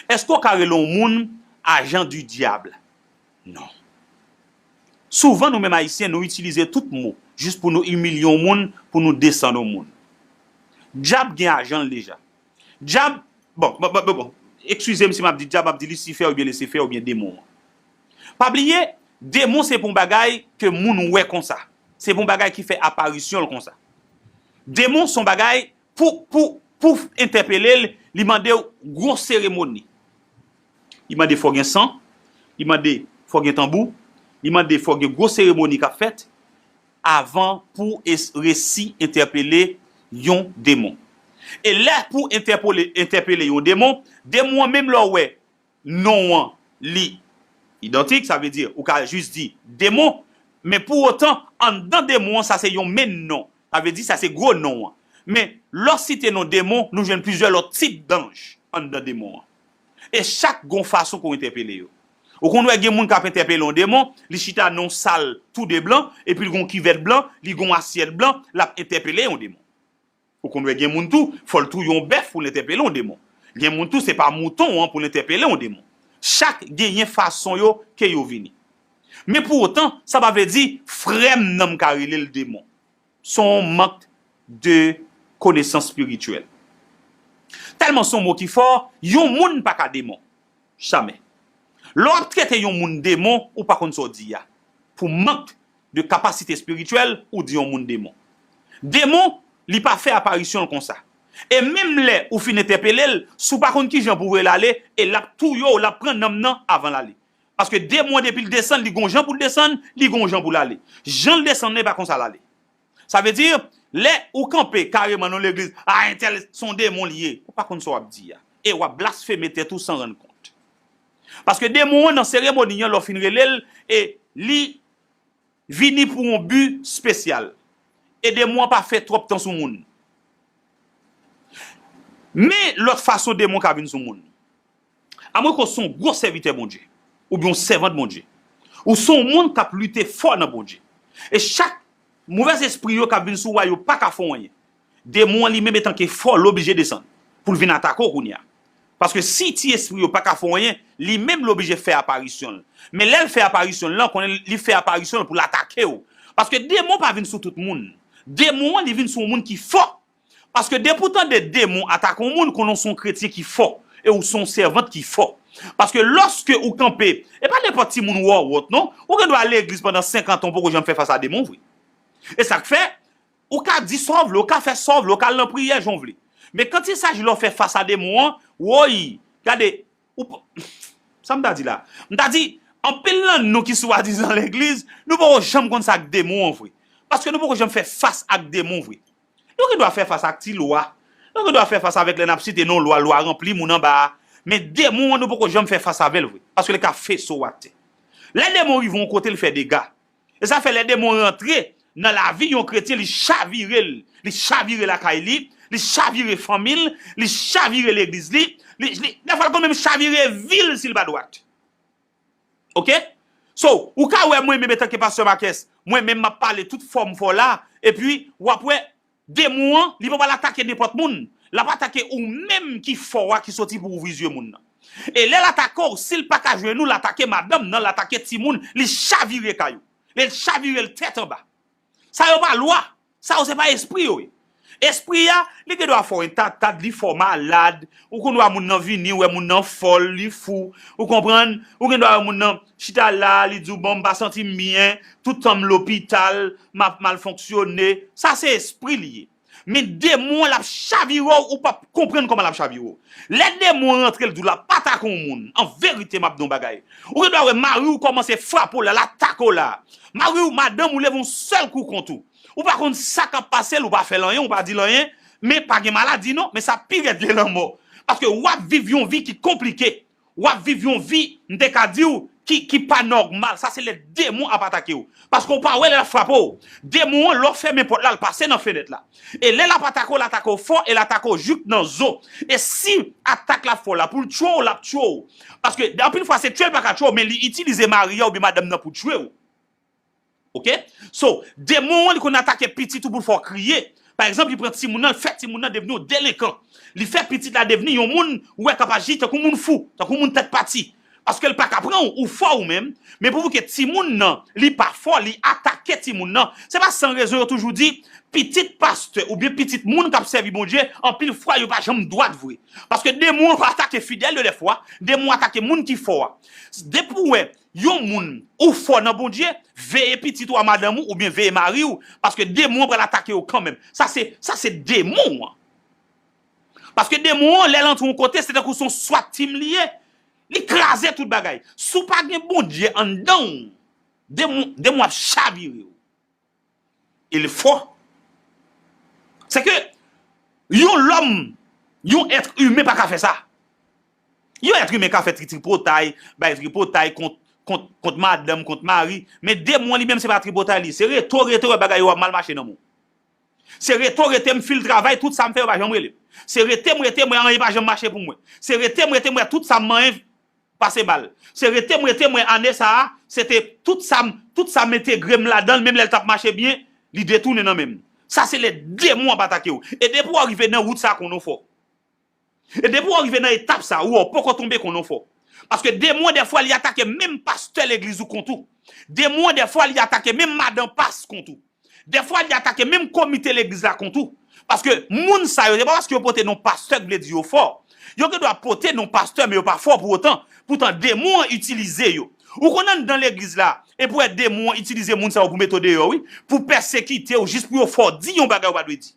Èske w ka rele yon moun agent du diable? Non. Souvan, nou menm Ayisyen, nou itilize tout mo jis pou nou imilye yon moun, pou nou desann yon moun. Dyab gen ajan l deja. Dyab, bon, bon, bon, bon, bon. Eskize m si m ap di dyab, m ap di Lisifè oubyen Lisifè oubyen demon an. Pa bliye, demon se pou yon bagay ke moun wè konsa. Se pou yon bagay ki fè aparisyon l konsa. Demon se yon bagay pou, pou, pou entèpele l, li mande w gwo seremoni. Li mande fò gen san, li mande fò gen tanbou, li mande fò gen gwo seremoni k ap fèt avan pou es- resi entèpele yon demon. E lè pou entèpole- entèpele yon demon, demon an menm lè w wè non an li idantik, sa vle di ou ka jis di demon, men pou otan anndan demon an sa se yon menn non, sa vle di sa se gwo non an. Men lè w site non demon, nou jwenn plizyè lòt tip danj anndan demon an. E chak gon fason pou entèpele yo. Ou konn wè gen moun k ap entèpele yon demon, li chita nan yon sal tou de blan, epi l gon kivèt blan, li gon asyèt blan, l ap entèpele yon demon. Ou konn wè gen moun tou, fò l touye yon bèf pou l entèpele yon demon. Gen moun tou, se pa mouton an pou l entèpele yon demon. Chak genyen fason yo ke yo vini. Men pou otan, sa pa vle di frè m nan m ka rele l demon. Se yon mank de konesans espirityèl. Tèlman se yon mo ki fò, yon moun pa ka demon. Jamè. Lè w ap trete yon moun demon, ou pa konn sa w di a. Pou mank de kapasite espirityèl, ou di yon moun demon. Demon, li pa fè aparisyon l konsa. E menm lè ou fin entèpele l, si w pa konn kijan pou w voye l ale, e l ap touye w, l ap pran nanm nan avan l ale. Paske demon an depi l desann, li gon jan pou l desann, li gon jan pou l ale. Jan l desann nan, e pa konsa l ale. Sa vle di, lè ou kanpe kareman nan legliz, a entèl se yon demon li ye, ou pa konn sa w ap di a. E w ap blasfeme tèt ou san rann kont. Paske demon an nan seremoni an, lè w fin rele l, e li vini pou yon bi espesyal. E demon an pa fè twòp tan sou moun. Men lòt fason demon ka vin sou moun. Amweko se yon gwo sèvitè Bondye, oubyen yon sèvant Bondye. Ou se yon moun k ap lite fò nan Bondye. E chak movèz espri yo k ap vin sou ou a, yo pa ka fè w anyen. Demon an li menm etanke fò, l oblije desann pou l vin atake w kounye a. Paske si ti espri yo pa ka fè w anyen, li menm l oblije fè aparisyon l. Men lè l fè aparisyon l lan, konnen li fè aparisyon l pou l atake w. Paske demon pa vin sou tout moun. Demon an li vin sou yon moun ki fò. Paske depi w tande demon atake yon moun, konnen w se yon kretyen ki fò. E w se yon sèvant ki fò. Paske lòske ou kanpe, e pa nenpòt timoun wòwòt non, ou gen dwa al legliz pandan senkant an, ou poko janm fè fas a demon vre. E sa k fè, ou ka di sa w vle, ou ka fè sa w vle, ou ka al nan priyè jan w vle. Men kantisaji lè w fè fas a demon an, woy, gade, ou p- sa m ta di la? M ta di, anpil nan nou ki swadizan legliz, nou poko janm konn sa k demon an vre. Paske nou poko janm fè fas ak demon vre. Nou gen dwa fè fas ak ti lwa. Nou gen dwa fè fas avèk lè n ap site non lwa, lwa ranpli moun anba a. Men demon an, nou poko janm fè fas avè l vre. Paske li ka fese w atè. Lè demon rive yon kote, l fè dega. E sa fè lè demon rantre nan lavi yon kretyen, li chavire l. Li chavire lakay li, li chavire fanmi l, li chavire legliz li, li, li, dèfwa l konn menm chavire vi l si l pa dwat. Oke? So, ou ka wè mwen menm etanke pastè Marques, mwen menm m ap pale tout fò m fò la, epi w ap wè demon an, li pa pral atake nenpòt moun. L ap atake ou menm ki fò a ki soti pou ouvri zye moun nan. E lè l atake w, si l pa ka jwenn ou, l atake madanm nan, l atake timoun, li chavire kay ou. Lè l chavire l tèt anba. Sa yo pa lwa. Sa yo se pa espri yo ye. Espri a, li gen dwa fè w entatat, li fè w malad. Ou konn wè moun nan vini, ou wè moun nan fòl, li fou. Ou konprann? Ou gen dwa wè moun nan chita la, li di w, bon, m pa santi m byen, tout tan m lopital, m ap mal fonksyone. Sa se espri li ye. Men demon an, l ap chavire w, ou p ap konprann kòman l ap chavire w. Lè demon an rantre, l di w l ap atake yon moun. An verite, m ap di w yon bagay. Ou gen dwa wè mari w kòmanse frape w la, l atake w la. Mari w, madanm ou leve yon sèl kou kont ou. Ou pa konn sa k ap pase l, ou pa fè l anyen, ou pa di l anyen, men pa gen maladi non, men sa pi rèd ke lanmò. Paske w ap viv yon vi ki konplike. W ap viv yon vi, m te ka di w, ki, ki pa nòmal. Sa se lè demon ap atake w. Paske w pa wè lè l ap frape w. Demon an, lè w fèmen pòt la, l pase nan fenèt la. E lè l ap atake w, l atake w fò, e l atake w jouk nan zo. E si atak la fò la, pou l tchwe w, l ap tchwe w. Paske anpil fwa, se tchwe l pa ka tchwe w, men li itilize mari a oubyen madanm nan pou tchwe w. Oke? So, demon an, li konn atake pitit ou pou l fè w kriye. Pa egzanp, li pran timoun nan, li fè timoun nan devni yon delenkan. Li fè pitit la devni yon moun, ou wè k ap aji tankou moun fou, tankou moun tèt pati. Paske l pa ka pran w, ou fò ou menm, men pou ke timoun nan, li pa fò, li atake timoun nan. Se pa san rezon yo toujou di, pitit pastè oubyen pitit moun k ap sèvi Bondye, anpil fwa yo pa janm dwat vre. Paske demon an pa atake fidèl yo dèfwa, demon an atake moun ki fò a. Depi w wè, Yon moun, ou fò nan Bondye, veye pitit ou a madanm ou oubyen veye mari w, paske demon an pral atake w kanmenm. Sa se, sa se demon an. Paske demon an, lè l antre yon kote, se tankou se yon SWAT team li ye. Li kraze tout bagay. Si w pa gen Bondye anndan w, demon, demon ap chavire w. Il fò. Se ke yon lòm, yon èt imen pa ka fè sa. Yon èt imen ka fè tri tripotay, bay tripotay kont, kont, kont madanm, kont mari. Men demon li menm se pa tripotay li. Se rete w rete w wè bagay yo ap mal mache nan men w. Se rete w rete m fil travay, tout sa m fè yo pa janm rele m. Se rete m rete m wè anyen pa janm mache pou mwen. Se rete m rete m wè tout sa m manyen pase mal. Se rete m rete m wè ane sa a, se te tout sa m, tout sa m entegre m ladan l, menm lè l t ap mache byen, li detounen nan men m. Sa se lè demon ap atake w. E depi w rive nan wout sa a, konnen w fò. E depi w rive nan etap sa a, ou wè w poko tonbe, konnen w fò. Paske demon an dèfwa li atake menm pastè legliz ou kont ou. Demon an dèfwa li atake menm madan pas kont ou. Dèfwa li atake menm komite legliz la kont ou. Paske moun sa yo, se pa paske yo pote non pastè k vle di yo fò. Yo gen dwa pote non pastè, men yo pa fò pou otan. Poutan demon an itilize yo. Ou konn anndan legliz la, epi w wè demon an itilize moun sa yo pou mete w deyò, wi. Pou pèsekite w, jis pou yo fè w di yon bagay ou pa dwe di.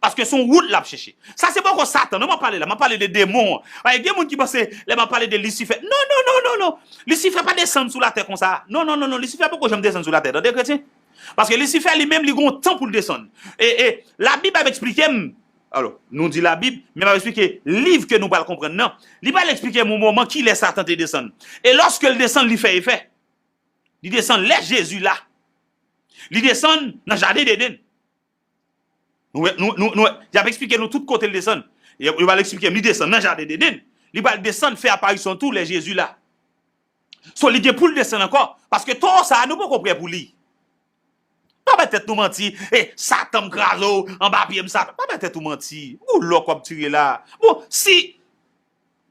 Paske se yon wout l ap chèche. Sa se poko Satan, non, m ap pale la, m ap pale de demon an. Paske gen moun ki panse, lè m ap pale de Lisifè, non, non, non, non, non. Lisifè pa desann sou latè konsa. Non, non, non, non, Lisifè poko janm desann sou latè, tande kretyen. Paske Lisifè li menm, li gen yon tan pou l desann. E, e, Labib ap eksplike m, alò, nou di Labib, men m ap eksplike liv ke nou pral konprann nan. Li pral eksplike m yon moman kilè Satan te desann. E lòske l desann, li fè efè. Li desann lè Jezi la. Li desann nan jaden Edenn. Nou wè, nou, nou, nou wè, y ap eksplike nou tout kote l desann. Yo, yo pral eksplike m, li desann nan jaden Edenn. Li pral desann fè aparisyon tou lè Jezi la. So, li gen pou l desann ankò. Paske towo sa a, nou poko prè pou li. Pa bay tèt nou manti. E, Satan m kraze w, anba pye m Satan. Pa bay tèt ou manti. Gwo lòk w ap tire la. Bon, si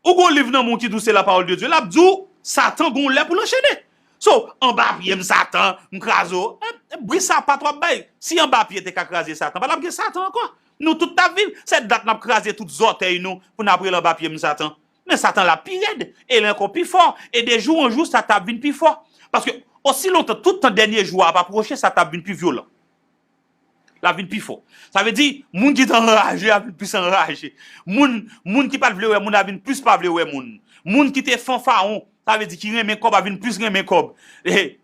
ou gon liv nan men w ki di w se la parole de Dieu, l ap di w Satan gon lè pou l anchene. So, anba pye m Satan, m kraze w. E, e, bri sapat w ap bay. Si anba pye te ka kraze Satan, pa t ap gen Satan ankò. Nou tout t ap viv. Se dat n ap kraze tout zòtèy nou pou n ap rele anba pye m Satan. Men Satan la pi rèd, e l ankò pi fò, e de jou an jou, Satan ap vin pi fò. Paske osi lontan, tout tan dènye jou a ap apwoche, Satan ap vin pi vyolan. L ap vin pi fò. Sa vle di, moun ki te anraje ap vin plis anraje. Moun, moun ki pa t vle wè moun ap vin plis pa vle wè moun. Moun ki te fanfaron, sa vle di ki renmen kòb ap vin plis renmen kòb. E,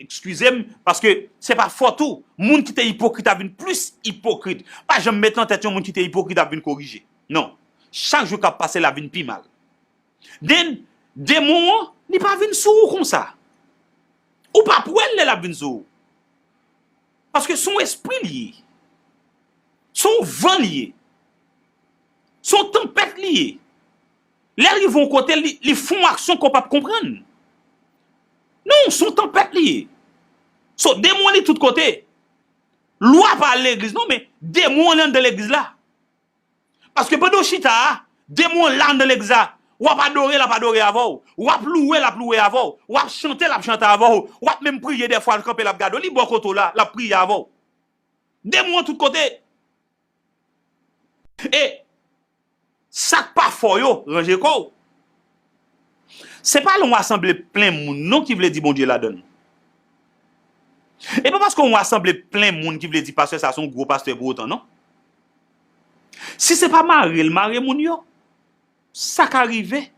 eskize m, paske se pa fòt ou. Moun ki te ipokrit ap vin plis ipokrit. Pa janm met nan tèt yon moun ki te ipokrit ap vin korije. Non. Chak jou k ap pase, l ap vin pi mal. Then, demon an, li pa vin sou ou konsa. Ou p ap wè l lè l ap vin sou ou. Paske se yon espri li ye. Se yon van li ye. Se yon tanpèt li ye. Lè l rive yon kote, li, li fè yon aksyon ke w p ap konprann. Non, se yon tanpèt li ye. So, demon li tout kote. Lwa pa al legliz non, men demon an anndan legliz la. Paske pandan w chita a, demon an la anndan legliz la. W ap adore, l ap adore avè w. W ap louwe, l ap louwe avè w. W ap chante, l ap chante avè w. W ap menm priye dèfwa, l kanpe, l ap gade w. Li bò kote w la, l ap priye avè w. Demon an tout kote. E sa k pa fò yo, ranje kò w. Se pa lè yon asanble plen moun non ki vle di Bondye ladan l. E pa paske yon asanble plen moun ki vle di pastè sa se yon gwo pastè pou otan non. Si se pa mare l mare moun yo, sa ka rive.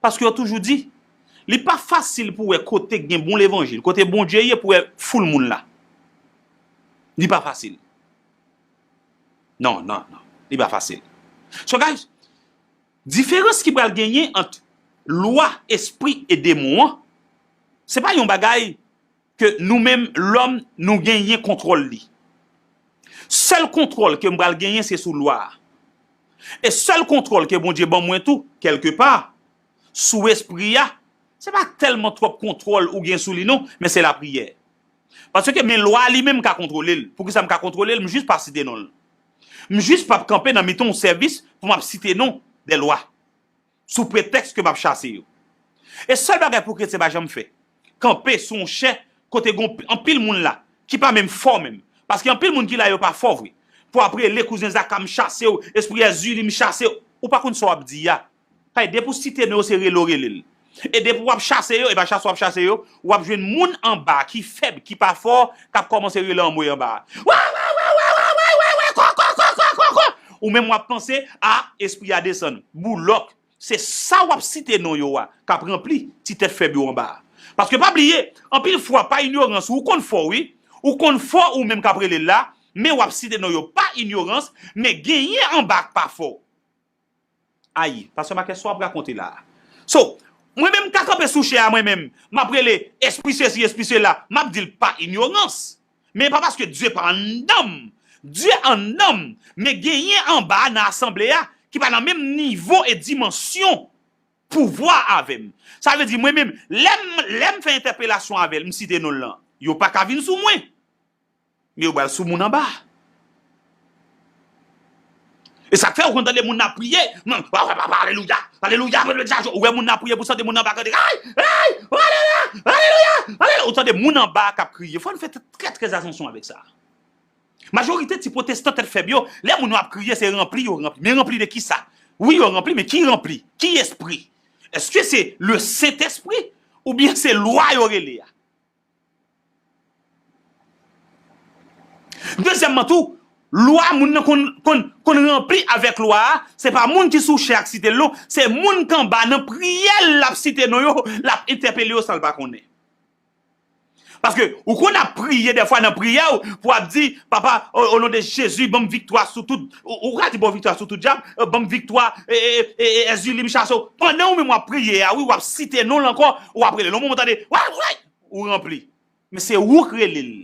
Paske yo toujou di, li pa fasil pou wè kote gen bon levanjil, kote Bondye ye pou wè foul moun la. Li pa fasil. Non, non, non. Li pa fasil. So, guys, diferans ki pral genyen ant lwa, espri e demon an, se pa yon bagay ke nou menm, lòm, nou genyen kontwòl li. Sèl kontwòl ke m pral genyen, se sou lwa a. E sèl kontwòl ke Bondye ban mwen tou, kèlkepa, sou espri a, se pa tèlman twòp kontwòl ou gen sou li non, men se lapriyè. Paske men lwa a li menm m ka kontwole l. Poukisa m ka kontwole l? M jis pa site non l. M jis p ap kanpe nan mitan yon sèvis pou m ap site non dè lwa. Sou pretèks ke m ap chase yo. E sèl bagay pou kretyen pa janm fè, kanpe sou yon chè kote gen anpil moun la ki pa menm fò menm. Paske anpil moun ki la yo pa fò vre. Pou ap rele kouzen Zaka m chase w, espri Èzili m chase w. Ou pa konn sa w ap di a. Kay depi w site non yo se rele w rele l. E depi w ap chase yo, e pa chase w ap chase yo, w ap jwenn moun anba ki fèb, ki pa fò, k ap kòmanse rele anmwe anba a. Wè, wè, wè, wè, wè, wè, wè, wè, kò, kò, kò, kò, kò, kò. Ou menm w ap panse, a, espri a desann. Boulòk. Se sa w ap site non yo a k ap ranpli ti tèt fèb yo anba a. Paske pa bliye, anpil fwa pa inyorans, ou konn fò wi, ou konn fò ou menm k ap rele l la, men w ap site non yo pa inyorans, men genyen anba k pa fò. Ayi, pastè Makès, sa w ap rakonte la a? So, mwen menm m ka kanpe sou chè a mwen menm, m ap rele espri sesi, espri sela, m ap di l pa inyorans. Men pa paske Dye pa anndan m. Dye anndan m, men genyen anba a nan asanble a ki pa nan menm nivo e dimansyon pouvwa avè m. Sa vle di mwen menm, lè m, lè m fè entèpelasyon avè l, m site non l lan, yo pa ka vin sou mwen. Men yo pral sou moun anba. E sa k fè ou konn tande moun nan ap priye, alelouya, alelouya, ou wè moun nan ap priye pou sante moun nan ap kriye, ay, ay, alelouya, alelouya, alelouya, ou tande moun anba k ap kriye. Fò n fè trè, trè atansyon avèk sa. Majorite ti pwotestan tèt fèb yo, lè moun yo ap kriye, se ranpli yo ranpli. Men ranpli de kisa? Wi, yo ranpli, men ki ranpli? Ki espri? Èske se le Sentespri oubyen se lwa yo rele a? Dezyèmman tou, lwa moun nan konn, konn, konn ranpli avèk lwa a, se pa moun ki sou chè a k site l non, se moun k anba nan priyè l l ap site non yo, l ap entèpele yo san l pa konnen. Paske ou konn ap priye dèfwa nan priyè w pou ap di, Papa, o, o non de Jezi, ban m viktwa sou tout, ou, ou ka di ban m viktwa sou tout dyab, ban m viktwa, e, e, e, e, Èzili m chase w. Pandan ou menm w ap priye a, wi, w ap site non l ankò, w ap rele l. Yon moman w tande, way, way, ou ranpli. Men se ou k rele l.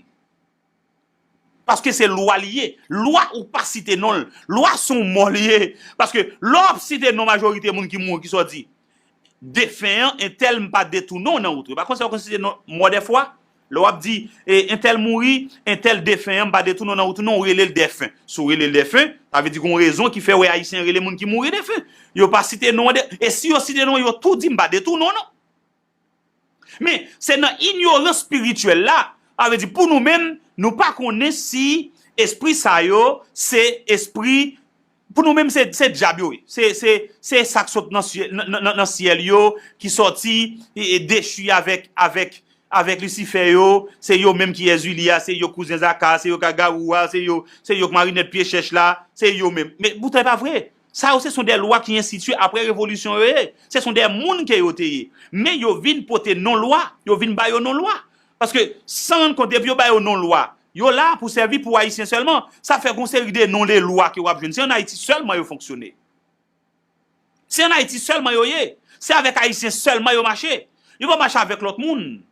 Paske se lwa li ye. Lwa ou pa site non l. Lwa se yon mò li ye. Paske lè w ap site non majorite moun ki mouri, kisa w di? Defen an, entèl m pa detounen w nan wout ou. E pa konsa yo konn site non mò dèfwa? Lè w ap di, e, entèl mouri, entèl defen an, m pa detounen w nan wout ou non, ou rele l dèfen. Si w rele l dèfen, sa vle di gen yon rezon ki fè w wè Ayisyen rele moun ki mouri defen. Yo pa site non an de, e si yo site non an, yo tou di m pa detounen w non. Men, se nan inyorans espirityèl la, sa vle di pou nou menm, nou pa konnen si espri sa yo se espri, pou nou menm, se, se dyab yo ye. Se, se, se sa k sot nan syè-, nan, nan, nan syèl yo, ki sòti, e, e dechi avèk, avèk, avèk Lisifè yo, se yo menm ki Èzili a, se yo kouzen Zaka, se yo Kagawou a, se yo, se yo k marinèt pye chèch la, se yo menm. Men poutan e pa vre. Sa yo, se son de lwa ki enstitiye apre revolisyon yo ye. Se son de moun ke yo te ye. Men yo vin pote non lwa, yo vin ba yo non lwa. Paske, san rann kont, depi yo ba yo non lwa, yo la pou sèvi pou Ayisyen sèlman. Sa fè gon seri de non de lwa ke w ap jwenn. Se ann Ayiti sèlman yo fonksyone. Se ann Ayiti sèlman yo ye. Se avèk Ayisyen sèlman yo mache. Yo pa mache avèk lòt moun.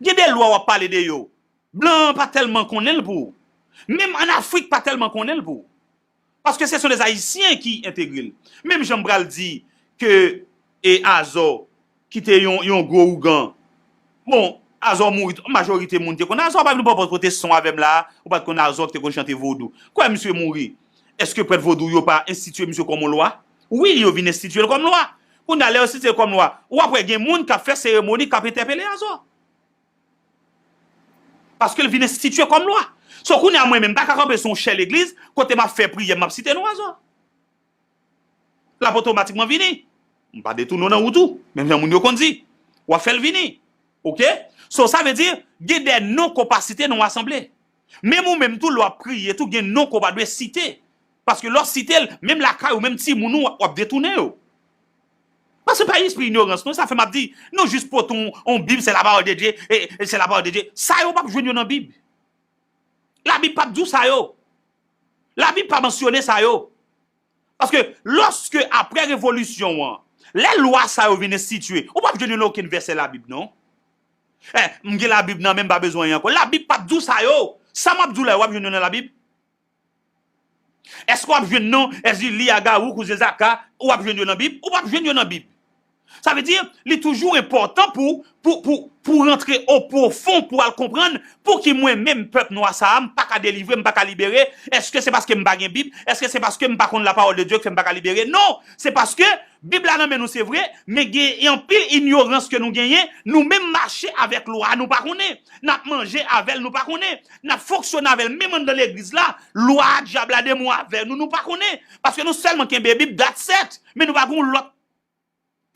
Gen de lwa w ap pale de yo. Blan an pa tèlman konnen l pou ou. Menm ann Afrik pa tèlman konnen l pou ou. Paske se son de Ayisyen ki entegre l. Menm jan m pral di ke e Azò ki te yon, yon gwo ougan. Bon, Azò mouri, majorite moun te konn Azò, pa vin pran pòz pwotestan avè m la, ou pa t konn Azò ki te konn chante vodou. Kwè misye mouri. Èske prèt vodou yo pa enstitiye misye kòm yon lwa? Wi, yo vin enstitiye l kòm lwa. Kounye a, lè yo enstitiye l kòm lwa, w ap wè gen moun k ap fè seremoni, k ap entèpele Azò. Paske l vin enstitiye kòm lwa. So, kounye a, mwen menm, m pa ka kanpe sou yon chè legliz, kote m ap fè priyè, m ap site non Azò. L ap otomatikman vini. M pa detounen w nan wout ou, menm jan moun yo konn di. W ap fè l vini. Oke? So, sa vle di, gen de non ke w pa site nan yon asanble. Menm ou menm tou, lè w ap priye tou, gen non ke w pa dwe site. Paske lè w site l, menm lakay ou, menm timoun ou, w ap detounen yo. Paske pa espri inyorans, non, sa fè m ap di, nou jis pote yon, yon Bib, c'est la parole de Dieu, e, e c'est la parole de Dieu. Sa yo p ap jwenn yo nan Bib. Labib p ap di w sa yo. Labib pa mansyone sa yo. Paske lòske apre revolisyon an, lè lwa sa yo vin enstitiye, ou p ap jwenn yo nan okenn vèsè Labib, non. Eh, m gen Labib nan men m, m pa bezwen anyen ankò. Labib p ap di w sa yo. Sa m ap di w la yo, w ap jwenn yo nan Labib? Èske w ap jwenn non Èzili, Agawou, Kouzen Zaka, w ap jwenn yo nan Bib? Ou p ap jwenn yo nan Bib. Sa vle di, li toujou enpòtan pou, pou, pou, pou rantre o pwofon, pou al konprann pouki mwen menm, pèp nwa sa a, m pa ka delivre, m pa ka libere. Èske se paske m pa gen Bib? Èske se paske m pa konn la parole de Dieu k fè m pa ka libere? Non! Se paske Bib la nan men nou, se vre, men gen anpil inyorans ke nou genyen, nou menm mache avèk lwa a, nou pa konnen. N ap manje avè l, nou pa konnen. N ap fonksyone avè l, menm anndan legliz la, lwa a, dyab la, demon avè nou, nou pa konnen. Paske nou sèlman kenbe Bib, that's it. Men nou pa gen yon lòt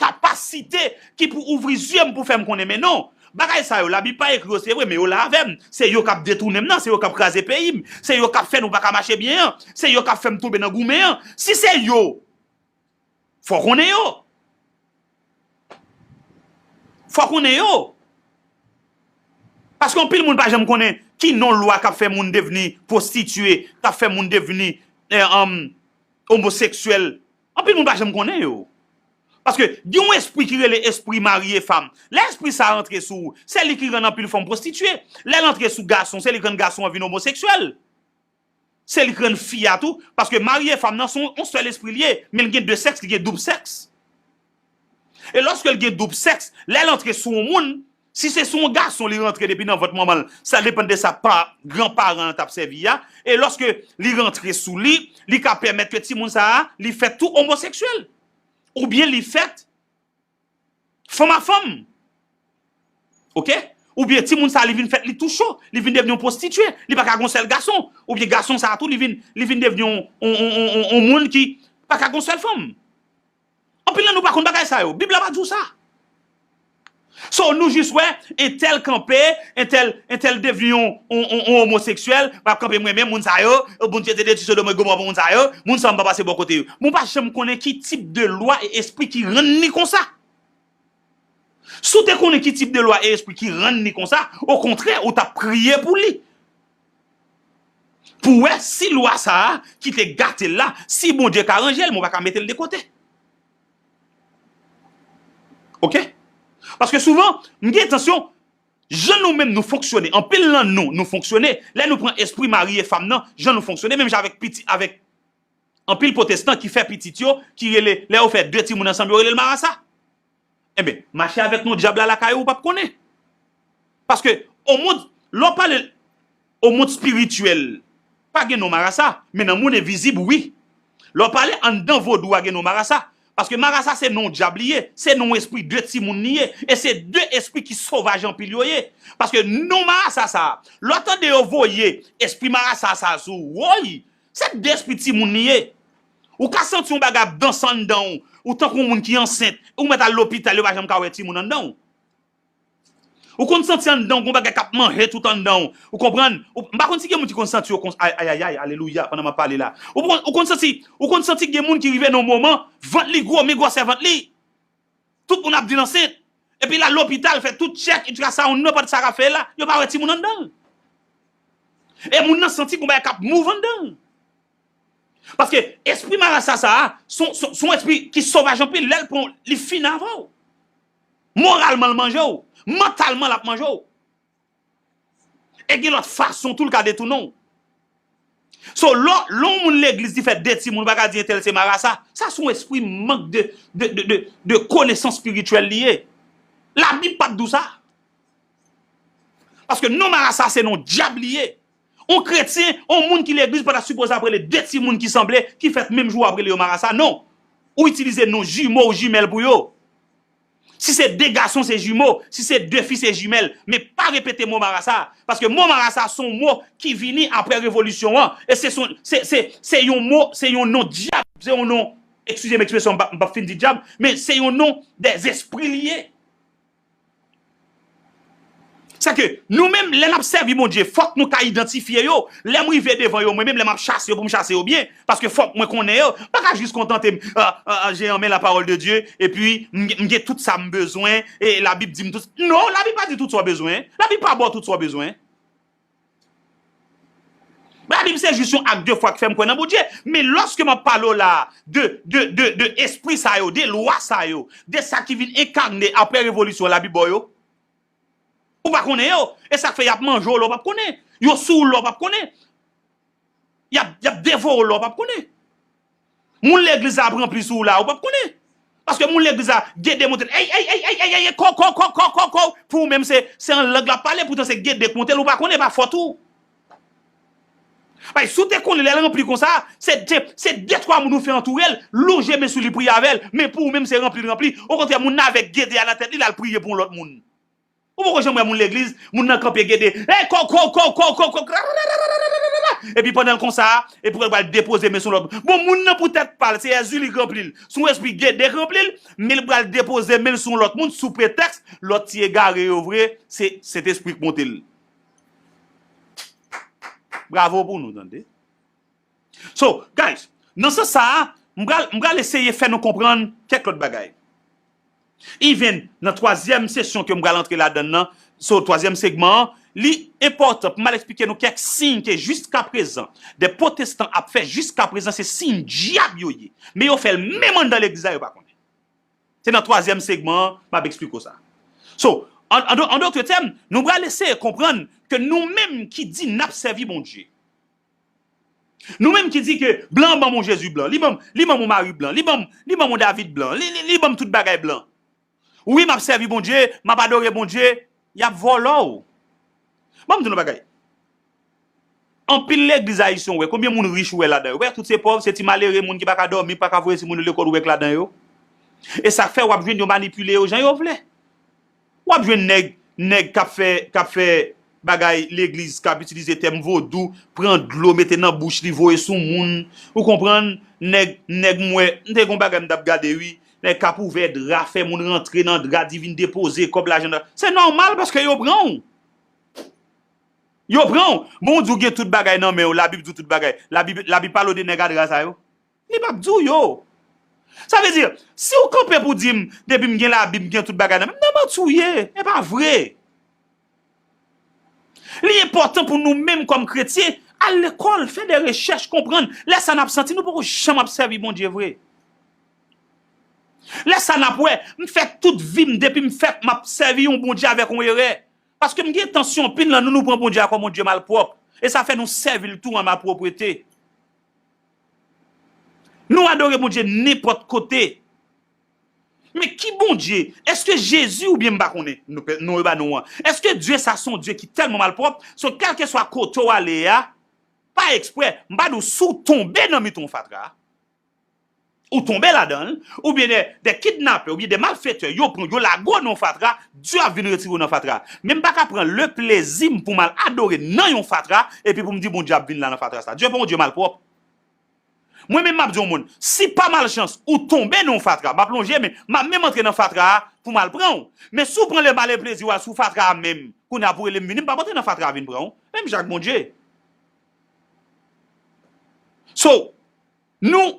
kapas site ki pou ouvri zye m pou fè m konnen. Men non, bagay sa yo, Labib pa ekri yo, se vre, men yo la avè m. Se yo k ap detounen m nan, se yo k ap kraze peyi m, se yo k ap fè nou pa ka mache byen an, se yo k ap fè m tonbe nan goumen an. Si se yo, fò w konnen yo. Fò w konnen yo. Paske anpil moun pa janm konnen ki non lwa k ap fè moun devni pwostitye, k ap fè moun devni eh, um, omoseksyèl. Anpil moun pa janm konnen yo. Paske gen yon espri ki rele espri mari e fanm. Lè espri sa a rantre sou ou, se li ki rann anpil fanm pwostitye. Lè l antre sou gason, se li ki rann gason an vin omoseksyèl. Se li ki rann fi a tou, paske mari e fanm nan se yon sèl espri li ye, men l gen de sèks, li gen doub sèks. E lòske l gen doub sèks, lè l antre sou yon moun, si se sou yon gason li rantre depi nan vant manman l, sa depann de sa pa granparan an t ap sèvi a, e lòske li rantre sou li, li ka pèmèt ke timoun sa a, li fèt tou omoseksyèl. Oubyen li fèt fanm a fanm. Oke? Oubyen timoun sa a, li vin fèt li tou cho, li vin devni yon pwostitye, li pa ka gon sèl gason. Oubyen gason sa a tou, li vin, li vin devni yon, yon, yon, yon, yon, yon moun ki pa ka gon sèl fanm. Anpil nan nou pa konn bagay sa yo. Bib la pa di w sa. So, nou jis wè, entèl kanpe, entèl, entèl devni yon, yon, yon, yon omoseksyèl, m ap kanpe, m renmen moun sa yo, Bondye te detwi Sodòm e Gomò pou moun sa yo, moun sa yo m pa pase bò kote yo. Moun pa janm konnen ki tip de lwa e espri ki rann li konsa. Si w te konnen ki tip de lwa e espri ki rann li konsa, okontrè, ou t ap priye pou li. Pou wè si lwa sa a ki te gate l la, si Bondye ka ranje l, men w pa ka mete l de kote. Oke? Paske souvan, m gen entansyon, jan nou menm nou fonksyone, anpil nan nou, nou fonksyone, lè nou pran espri mari e fanm nan, jan nou fonksyone, menm jan avèk piti, avèk anpil pwotestan ki fè pitit yo, ki rele, lè yo fè de timoun ansanm, yo rele l marasa. Enben, mache avèk non dyab la lakay ou, ou p ap konnen. Paske, o mond, lè w pale o mond espirityèl, pa gen non marasa, men nan mond envizib, wi. Lè w pale anndan vodou a gen non marasa. Paske marasa se non dyab li ye, se non espri de timoun li ye, e se de espri ki sovaj anpil yo ye. Paske non marasa sa a, lè w tande yo voye espri marasa sa a sou ou, woy, se de espri timoun li ye. Ou ka santi yon bagay ap danse anndan w, ou tankou yon moun ki ansent, ou mèt al lopital, yo pa janm ka wè timoun anndan w. Ou konn santi anndan w gon bagay k ap manje tout anndan w. Ou konprann? Ou, m pa konn si gen moun ki konn santi yo konsa. Ay, ay, ay, ay, alelouya, pandan m ap pale la. Ou konn, ou konn santi, ou konn santi gen moun ki rive nan yon moman, vant li gwo, men gwosè vant li. Tout moun ap di l ansent. Epi l al lopital, fè tout tchèk, ultrasound, nenpòt sa k ap fè la, yo pa wè timoun anndan l. E moun nan santi gon bagay k ap move anndan l. Paske espri marasa sa a, se yon, se yon, se yon espri ki sovaj anpil. Lè l pran w, li fin avè w. Moralman, l manje w. Mantalman, l ap manje w. E gen lòt fason tou l ka detounen w. So, lè, lè yon moun legliz li fè de timoun, ou pa ka di entèl se marasa. Sa se yon espri mank de, de, de, de, de konesans espirityèl li ye. Labib pa t di w sa. Paske non marasa se non dyab li ye. On kretyen, on moun ki legliz pa ta sipoze ap rele de timoun ki sanble, ki fèt menm jou ap rele yo marasa. Non. Ou itilize non jimo ou jimèl pou yo. Si se de gason, se jimo. Si se de fi, se jimèl. Men pa repete mo marasa. Paske mo marasa se yon mo ki vini apre revolisyon an. E se son, se, se, se yon mo, se yon non dyab, se yon non, eskize m ekspresyon, m p ap, m p ap fin di dyab, men se yon non dèzespri li ye. Sèke nou menm, lè n ap sèvi Bondye, fòk nou ka idantifye yo. Lè m rive devan yo, mwen menm, lè m ap chase yo pou m chase yo byen, paske fòk mwen konnen yo. M pa ka jis kontante m, ah, ah, ah, j'ai en main la parole de Dieu, epi m, m gen tout sa m bezwen, e Labib di m tout. Non, Labib pa di tout sa w bezwen. Labib pa ba w tout sa w bezwen. Labib se jis yon ak de fwa k fè m kwè nan Bondye. Men lòske m ap pale w la a de, de, de, de espri sa yo, de lwa sa yo, de sa ki vin enkane apre revolisyon, Labib ba w yo. Ou pa konnen yo. E sa k fè y ap manje w lè w p ap konnen. Yo sou w lè w p ap konnen. Y ap, y ap devore w lè w p ap konnen. Moun legliz la ap ranpli sou ou la, ou p ap konnen. Paske moun legliz la, gede monte l, ey, ey, ey, ey, ey, ey, ey, ko, ko, ko, ko, ko, ko. Pou ou menm, se, se an lang l ap pale, poutan se gede k monte l, ou pa konnen, pa fòt ou. Bay, si w te konnen lè l ranpli konsa, se de, se de twa moun ou fè antoure l, lonje men sou li, priye avè l, men pou ou menm, se ranpli l ranpli. Okontrè, moun nan avèk gede a nan tèt li, l al priye pou yon lòt moun. Ou poko janm wè moun legliz, moun nan kanpe gede. Ey, ko, ko, ko, ko, ko, ko, Epi pandan l konsa, epi l pral depoze men sou lòt. Bon, moun nan pou tèt pa l, se Èzili k ranpli l. Se yon espri Gede k ranpli l, men l pral depoze men l sou lòt moun sou pretèks lòt ti egare yo vre, se Sentespri k monte l. Bravo pou nou, tande. So, guys, nan sans sa a, m pral, m pral eseye fè nou konprann kèk lòt bagay. Even nan twazyèm sesyon ke m pral antre ladan l nan, so, twazyèm segman an, li enpòtan pou m al eksplike nou kèk siy ke jiskaprezan, de pwotestan ap fè jiskaprezan, se siy dyab yo ye. Men yo fè l menm anndan legliz la, yo pa konnen. Se nan twazyèm segman an, m ap eksplike w sa. So, an, an, an dòt tèm, nou pral eseye konprann ke nou menm ki di n ap sèvi Bondye, nou menm ki di ke blan ban m yon Jezi blan, li ban m, li ban m yon Mari blan, li ban m, li ban m yon David blan, li, li, li ban m tout bagay blan. Wi, m ap sèvi Bondye, m ap adore Bondye, y ap vòlò w. Ban m di w yon bagay. Anpil legliz ayisyen w wè, konbyen moun rich ou wè ladan yo? Ou wè, tout se pòv, se ti malere, moun ki pa ka dòmi, pa ka voye timoun yo lekòl, ou wè k ladan yo. E sa k fè w ap jwenn yo manipile yo jan yo vle. W ap jwenn nèg, nèg k ap fè, k ap fè bagay legliz, k ap itilize tèm vodou, pran dlo, mete nan bouch li, voye sou moun. Ou konprann? Nèg, nèg m wè, m te gen yon bagay m t ap gade, wi. Nèg k ap ouvè dra, fè moun rantre nan dra, di vin depoze kòb lajan nan. Se nòmal paske yo pran w. Yo pran w. Bon, w di w gen tout bagay nan men w, Labib di w tout bagay. Labib, Labib pale w de nèg a dra sa yo? Li p ap di w yo. Sa vle di, si w kanpe pou di m, depi m gen Labib, m gen tout bagay nan men m, nan manti w ye. E pa vre. Li enpòtan pou nou menm kòm kretyen, al lekòl, fè de rechèch, konprann. Lè sa n ap santi nou poko janm ap sèvi Bondye vre. Lè sa n ap wè, m fè tout vi m, depi m fèt, m ap sèvi yon Bondye avèk yon erè. Paske m gen tansyon anpil nan nou, nou pran Bondye a kòm yon Dye malpwòp. E sa fè nou sèvi l tou an malpwoprete. Nou adore Bondye nenpòt kote. Men ki Bondye? Èske Jezi oubyen m pa konnen? Nou pe-, non, yo ba nou an. Èske Dye sa se yon Dye ki tèlman malpwòp, so kèlkeswa kote w ale a, pa eksprè, m pa di w si w tonbe nan mitan yon fatra, ou tonbe ladan l, oubyen de, de kidnapè, oubyen de malfetè, yo pran w, yo lage w nan yon fatra, Dye ap vin retire w nan fatra. Men m pa ka pran le plezi m pou m al adore nan yon fatra, epi pou m di Bondye ap vin la nan fatra sa. Dye pa yon Dye malpwòp. Mwen menm m ap di yon moun, si pa malchans ou tonbe nan yon fatra, m ap lonje men, m ap menm antre nan fatra a pou m al pran w. Men si w pran le mal et plaisir w al sou fatra a menm, kounye a pou rele m vini, m p ap antre nan fatra a vin pran w. Menm jan ak Bondye. So, nou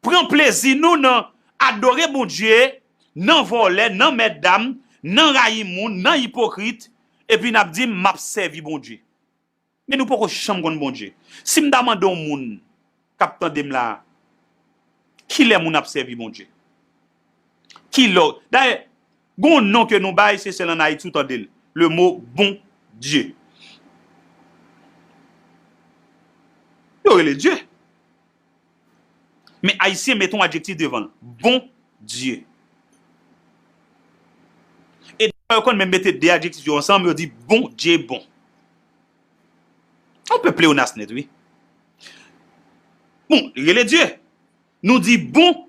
pran plezi nou nan adore Bondye, nan vòlè, nan mètdam, nan rayi moun, nan ipokrit, epi n ap di, "M ap sèvi Bondye." Men nou poko janm konn Bondye. Si m ta mande yon moun k ap tande m la a, kilè moun ap sèvi Bondye? Kilè? Dayè, gen yon non ke nou bay, se sèl ann Ayiti ou tande l. Le mot Bondye. Yo rele Dye. Men Ayisyen mete yon adjektif devan l. Bondye. E dèfwa yo konn menm mete de adjektif yo ansanm, yo di Bondye bon. Yon pèp pleonas nèt, wi. Bon, li rele Dye. Nou di bon,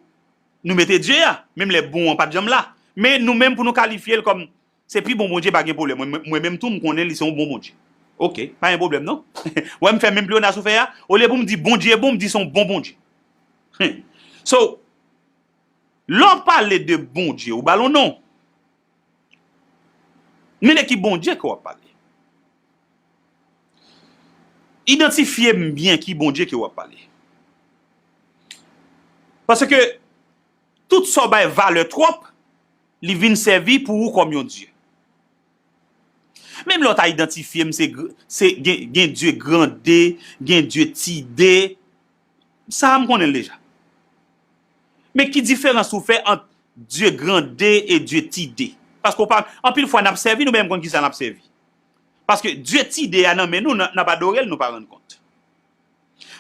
nou mete Dye a. Menm lè bon an pa t janm la. Men nou menm pou nou kalifye l kòm se pi bon Bondye, pa gen pwoblèm. Mwen, mwen, mwen menm tou, m konnen li se yon bon Bondye. Oke, pa gen pwoblèm non. Wè m fè menm pleonas ou fè a? Olye pou m di Bondye bon, m di se yon bon Bondye. Hen. So, lè w pale de Bondye, ou ba l yon non. Men de ki Bondye ke w ap pale? Idantifye m byen ki Bondye ke w ap pale. Paske tout sa w bay valè twòp, li vin sèvi pou ou kòm yon dye. Menm lè w ta idantifye m, se gr-, se gen, gen dye grande, gen dye ti de. Sa a m konnen l deja. Men ki diferans ou fè ant dye grande e dye ti de? Paske w pa, anpil fwa n ap sèvi, nou menm konn kisa n ap sèvi. Paske dye ti de a nan men nou, n, n ap adore l, nou pa rann kont.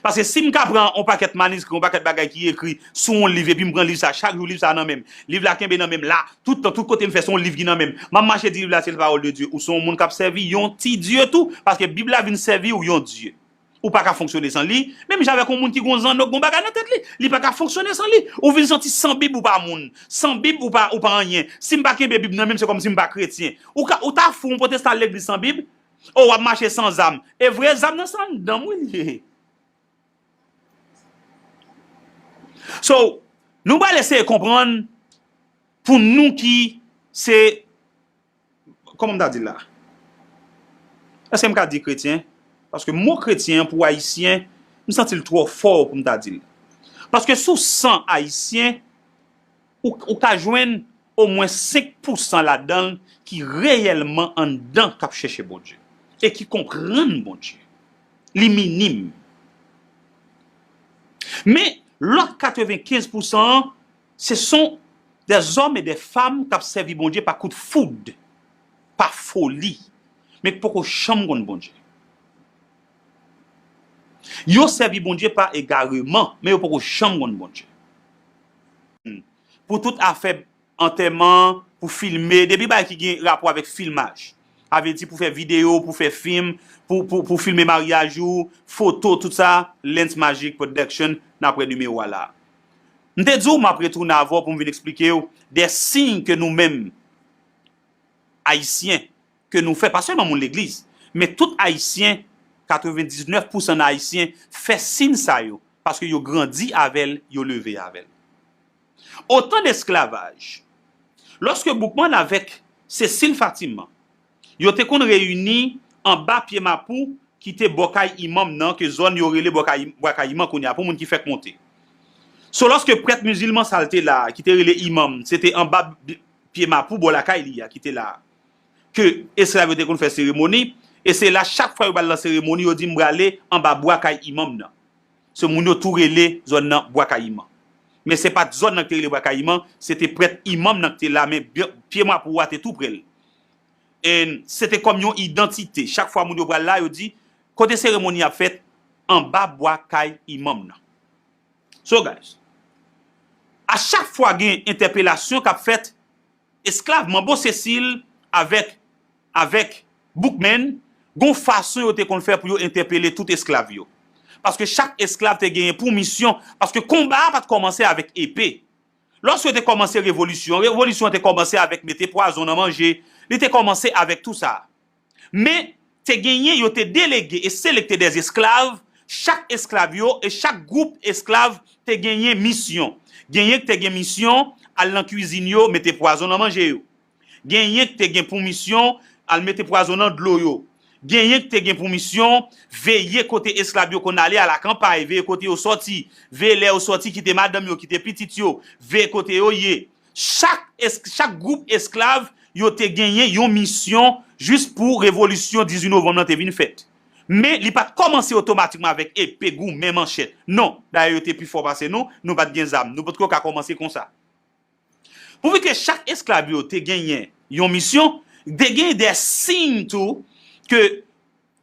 Paske si m ka pran yon pakèt maniskri, yon pakèt bagay ki ekri sou yon liv, epi m pran liv sa chak jou, liv sa nan men m. Liv la kenbe nan men m la, tout tan, tout kote m fè, se yon liv ki nan men m. M ap mache di liv la se pawòl de Dye. Ou se yon moun k ap sèvi yon ti dye tou, paske Bib la vin sèvi w yon dye. Ou pa ka fonksyone san li, menm jan avèk yon moun ki gon zanno, gon bagay nan tèt li, li pa ka fonksyone san li. Ou vin santi san Bib ou pa moun, san Bib ou pa, ou pa anyen. Si m pa kenbe Bib nan men m, se kòmsi m pa kretyen. Ou ka, ou ta fou, yon pwotestan al legliz san Bib? O, w ap mache san zam. E vre zam nan se anndan m wi li ye. So, nou pral eseye konprann pou nou ki se, kòman m ta di l la? Èske m ka di kretyen? Paske mo kretyen an pou ayisyen, m santi l twò fò pou m ta di l. Paske sou san ayisyen, ou, ou ka jwenn omwen senk pousan ladan l ki reyèlman anndan k ap chèche Bondye e ki konprann Bondye. Li minim. Men, lòt katrevenkenz pousan an, se sont des hommes et des femmes k ap sèvi Bondye pa kout foud, pa foli, men k poko janm konn Bondye. Yo sèvi Bondye pa egareman, men yo poko janm konn Bondye. Pou tout afè antèman, pou filme, depi bagay ki gen rapò avèk filmaj. Sa vle di pou fè videyo, pou fè fim, pou, pou, pou filme maryaj ou, foto, tout sa, Lens Magic Production, n ap wè nimewo a la. M te di w m ap retounen avè w pou m vin eksplike w de siy ke nou menm, Ayisyen, ke nou fè, pa sèlman moun legliz, men tout Ayisyen, katrevendiznèf pousan nan Ayisyen, fè siy sa yo, paske yo grandi avè l, yo leve avè l. Otan desklavaj. Lòske Boukman avèk Cécile Fatiman, yo te konn reyini anba pye mapou ki te bò kay imanm nan, ke zòn yo rele bò kay, bwa kay imanm kounye a, pou moun ki fèk monte. So, lòske prèt mizilman sa l te la a, ki te rele imanm, se te anba b-, pye mapou bò lakay li a, ki te la a, ke esklav yo te konn fè seremoni, e se la chak fwa yo pral nan seremoni, yo di m prale anba bwa kay imanm nan. Se moun yo tou rele zòn nan Bwa Kayiman. Men se pa t zòn nan ki te rele Bwa Kayiman, se te prèt imanm nan ki te la, men byen, pye mapou a te tou pre l. And se te kòm yon idantite. Chak fwa moun yo pral la, yo di, kote seremoni ap fèt, anba bwa kay imanm nan. So, guys, a chak fwa gen entèpelasyon k ap fèt, esklav Manbo Sesil avèk, avèk Boukman, gon fason yo te konn fè pou yo entèpele tout esklav yo. Paske chak esklav te genyen pou misyon, paske konba a pa t kòmanse avèk epe. Lòske yo te kòmanse revolisyon, revolisyon an te kòmanse avèk mete pwazon nan manje, li te kòmanse avèk tou sa. Men, te genyen, yo te delege e selekte dè esklav, chak esklav yo e chak gwoup esklav te genyen misyon. Genyen ki te gen misyon al nan kwizin yo, mete pwazon nan manje yo. Genyen ki te gen pou misyon al mete pwazon nan dlo yo. Genyen ki te gen pou misyon veye kote esklav yo konn ale a lakanpay, veye kote yo sòti, veye lè yo sòti, kite madanm yo, kite pitit yo, veye kote yo ye. Chak es-, chak gwoup esklav, yo te genyen yon misyon jis pou revolisyon dizuit novanm nan te vin fèt. Men li pa t kòmanse otomatikman avèk epe, goumen, manchèt. Non, dayè yo te pi fò pase nou, nou pa t gen zam, nou potko ka kòmanse konsa. Pouvi ke chak esklav yo te genyen yon misyon, te genyen de siy tou ke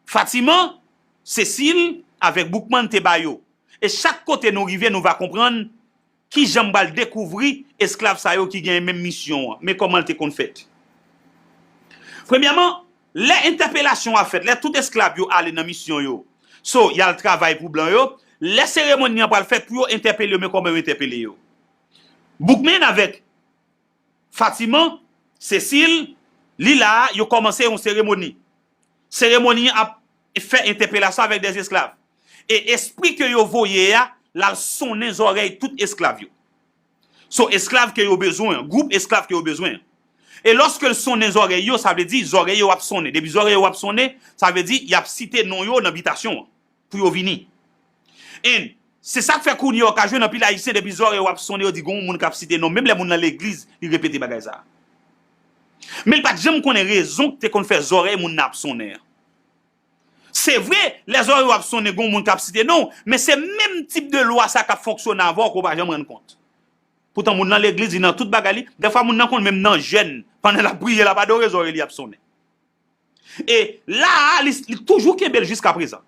Fatiman, Sesil avèk Boukman te ba yo. E chak kote nou rive, nou va konprann kijan m pral dekouvri esklav sa yo ki genyen menm misyon an, men kòman l te konn fèt. Premyèman, lè entèpelasyon an ap fèt, lè tout esklav yo ale nan misyon yo, so, y al travay pou blan yo, lè seremoni an pral fèt pou yo entèpele yo, men kòman yo entèpele yo. Boukman avèk Fatiman, Sesil, li la a, yo kòmanse yon seremoni. Seremoni an ap fè entèpelasyon avèk dè esklav. E espri ke yo voye a, l al sonnen zòrèy tout esklav yo. So, esklav ke yo bezwen an, gwoup esklav ke yo bezwen an. E lòske l sonnen zòrèy yo, sa vle di zòrèy yo ap sonnen. Depi zòrèy yo ap sonnen, sa vle di y ap site non yo nan bitasyon an pou yo vini. And se sa k fè kounye a w ka jwenn anpil Ayisyen, depi zòrèy yo ap sonnen, yo di gon moun k ap site non. Menm lè moun nan legliz, li repete bagay sa a. Men l pa t janm konnen rezon k te konn fè zòrèy moun nan ap sonnen an. Se vre, lè zòrèy yo ap sonnen, gon moun k ap site non w, men se menm tip de lwa sa k ap fonksyone avè w ke w pa janm rann kont. Poutan moun nan legliz, li nan tout bagay li. Dèfwa moun nan konn menm nan jèn, pandan l ap priye, l ap adore, zòrèy li ap sonnen. E la a, li, li toujou kenbe l jiska prezan.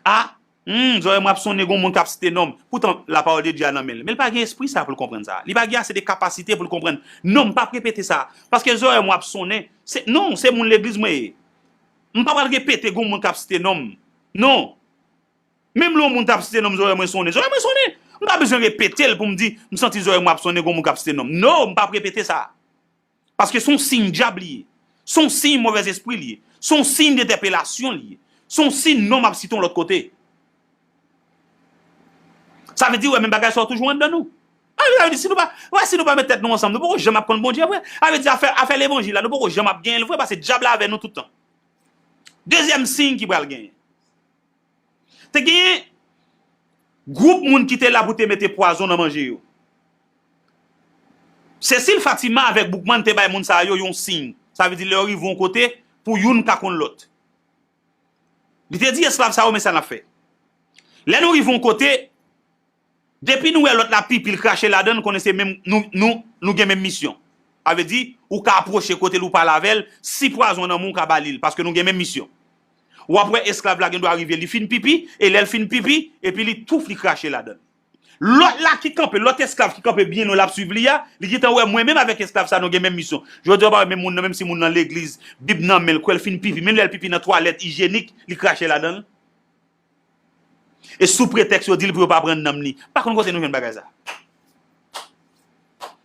A, hmm, zòrèy mwen ap sonnen, gon moun k ap site non m. Poutan, lapawòl de Dye a nan men l. Men l pa gen espri sa pou l konprann sa. Li pa gen ase de kapasite pou l konprann. Non, m p ap repete sa. Paske zòrèy mwen ap sonnen. Se, non, se moun legliz mwen ye. M pa pral repete gon moun k ap site non m. Non. Menm lè yon moun t ap site non m, zòrèy mwen sonnen. Zòrèy mwen sonnen. M pa bezwen repete l pou m di, m santi zòrèy mwen ap sonnen, gon moun k ap site non m. Non, m p ap repete sa. Paske se yon siy dyab li ye. Se yon siy movèzespri li ye. Se yon siy entèpelasyon li ye. Se yon siy non m ap site yon lòt kote. Sa vle di, wè, menm bagay sa yo toujou anndan nou. A, sa vle di, si nou pa, wè, si nou pa met tèt nou ansanm, nou poko janm ap konn Bondye vre. Sa vle di, afè, afè levanjil la, nou poko janm ap genyen l vre, paske dyab la avè nou tout tan. Dezyèm siy ki pral genyen. Te genyen gwoup moun ki te la pou te mete pwazon nan manje yo. Cecile Fatima avèk Boukman te bay moun sa yo yon siy. Sa vle di, lè yo rive yon kote, pou youn ka konn lòt. Li te di esklav sa yo, men sa n ap fè. Lè nou rive yon kote, depi nou wè lòt la pipi, l krache ladan l, konnen se menm, nou, nou, nou gen menm misyon. Sa vle di, ou ka apwoche kote l, ou pale avè l, si pwazon nan men w, ou ka ba li l, paske nou gen menm misyon. W ap wè esklav la gen dwa rive, li fin pipi, e lè l fin pipi, epi li touf, li krache ladan l. Lòt la ki kanpe, lòt esklav ki kanpe byen lwen, l ap swiv li a, li gentan wè mwen menm avèk esklav sa, nou gen menm misyon. Jodi a, w pa wè menm moun nan, menm si moun nan legliz, Bib nan men l, kwè l fin pipi, menm lè l pipi nan twalèt ijyenik, li krache ladan l. E sou pretèks yo di l pou yo pa pran nanm li. M pa konn kote nou jwenn bagay sa.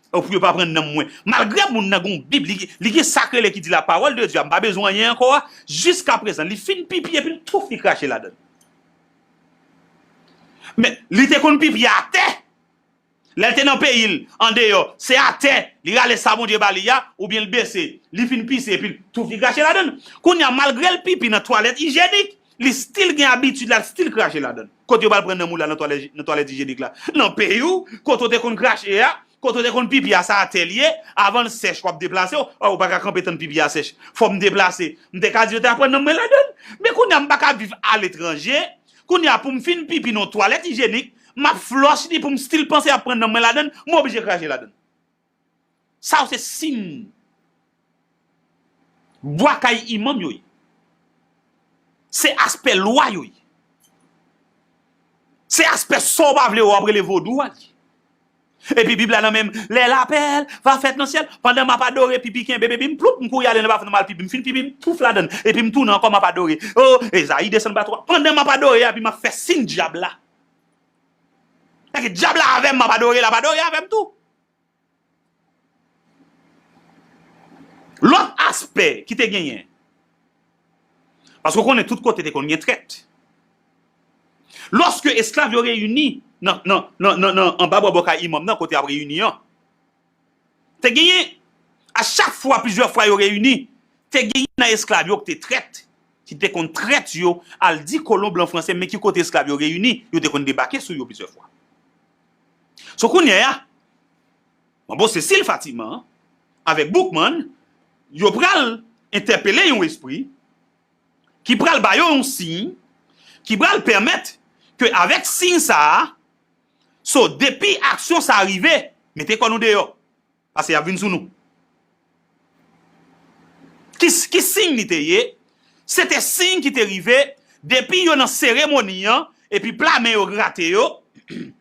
Ou pou yo pa pran nanm mwen. Malgre moun nan gon Bib, li, li gen sa k rele ki di la parole de Dieu, m pa bezwen anyen ankò a. Jiska prezan, li fin pipi epi l touf, li krache ladan l. Men, li te konn pipi atè. Lè l te nan peyi l, andeyò, se atè, li rale sa Bondye ba li a, oubyen l bese, li fin pise, epi l touf, li krache ladan l. Kounye a, malgre l pipi nan twalèt ijyenik, li still gen abitid la, l still krache ladan l. Kote yo pral pran nanm ou la nan twalèt, nan twalèt ijyenik la? Nan peyi w, kote w te konn krache a, kote w te konn pipi a, sa atè l ye, avan l sèch, w ap deplase w. Ò, ou pa ka kanpe tann pipi a sèch. Fò m deplase. M te ka di yo ta pran nanm mwen ladan l. Men kounye a, m pa ka viv aletranje. Kounye a, pou m fin pipi nan twalèt ijyenik, m ap flòch li pou m still panse y ap pran nanm mwen ladan l, m oblije krache ladan l. Sa yo se siy bwa kay imam yo ye. Se aspè lwa yo ye. Se aspè sa w pa vle wè, w ap rele vodou a li. Epi Bib la nan men m, les appels va faire dans le ciel, pandan m ap adore, pipi kenbe, epi m ploup, m kouri ale nan bafon, m al pipi, m fin pipi, m touf ladan l, epi m tounen ankò, m ap adore. O, Ezayi desann pa twa, pandan m ap adore, epi m ap fè siy dyab la. Paske dyab la avè m, m ap adore, l ap adore avè m tou. Lòt aspè ki te genyen, paske w konnen tout kote te konn gen trèt. Lòske esklav yo reyini nan, nan, nan, nan, nan, anba bò bò kay imam nan, kote y ap reyini an, te genyen, a chak fwa, plizyè fwa yo reyini, te genyen nan esklav yo ki te trèt, ki te konn trèt yo, al di kolon blan franse, men ki kote esklav yo reyini, yo te konn debake sou yo plizyè fwa. So kounye a, Manbo Cecile Fatima an, avèk Boukman, yo pral entèpele yon espri ki pral ba yo yon siy, ki pral pèmèt ke avèk siy sa a, so depi aksyon sa a rive, mete kò nou deyò, paske y ap vin sou nou. Ki, ki siy li te ye? Se te siy ki te rive, depi yo nan seremoni an, epi pla men yo grate yo,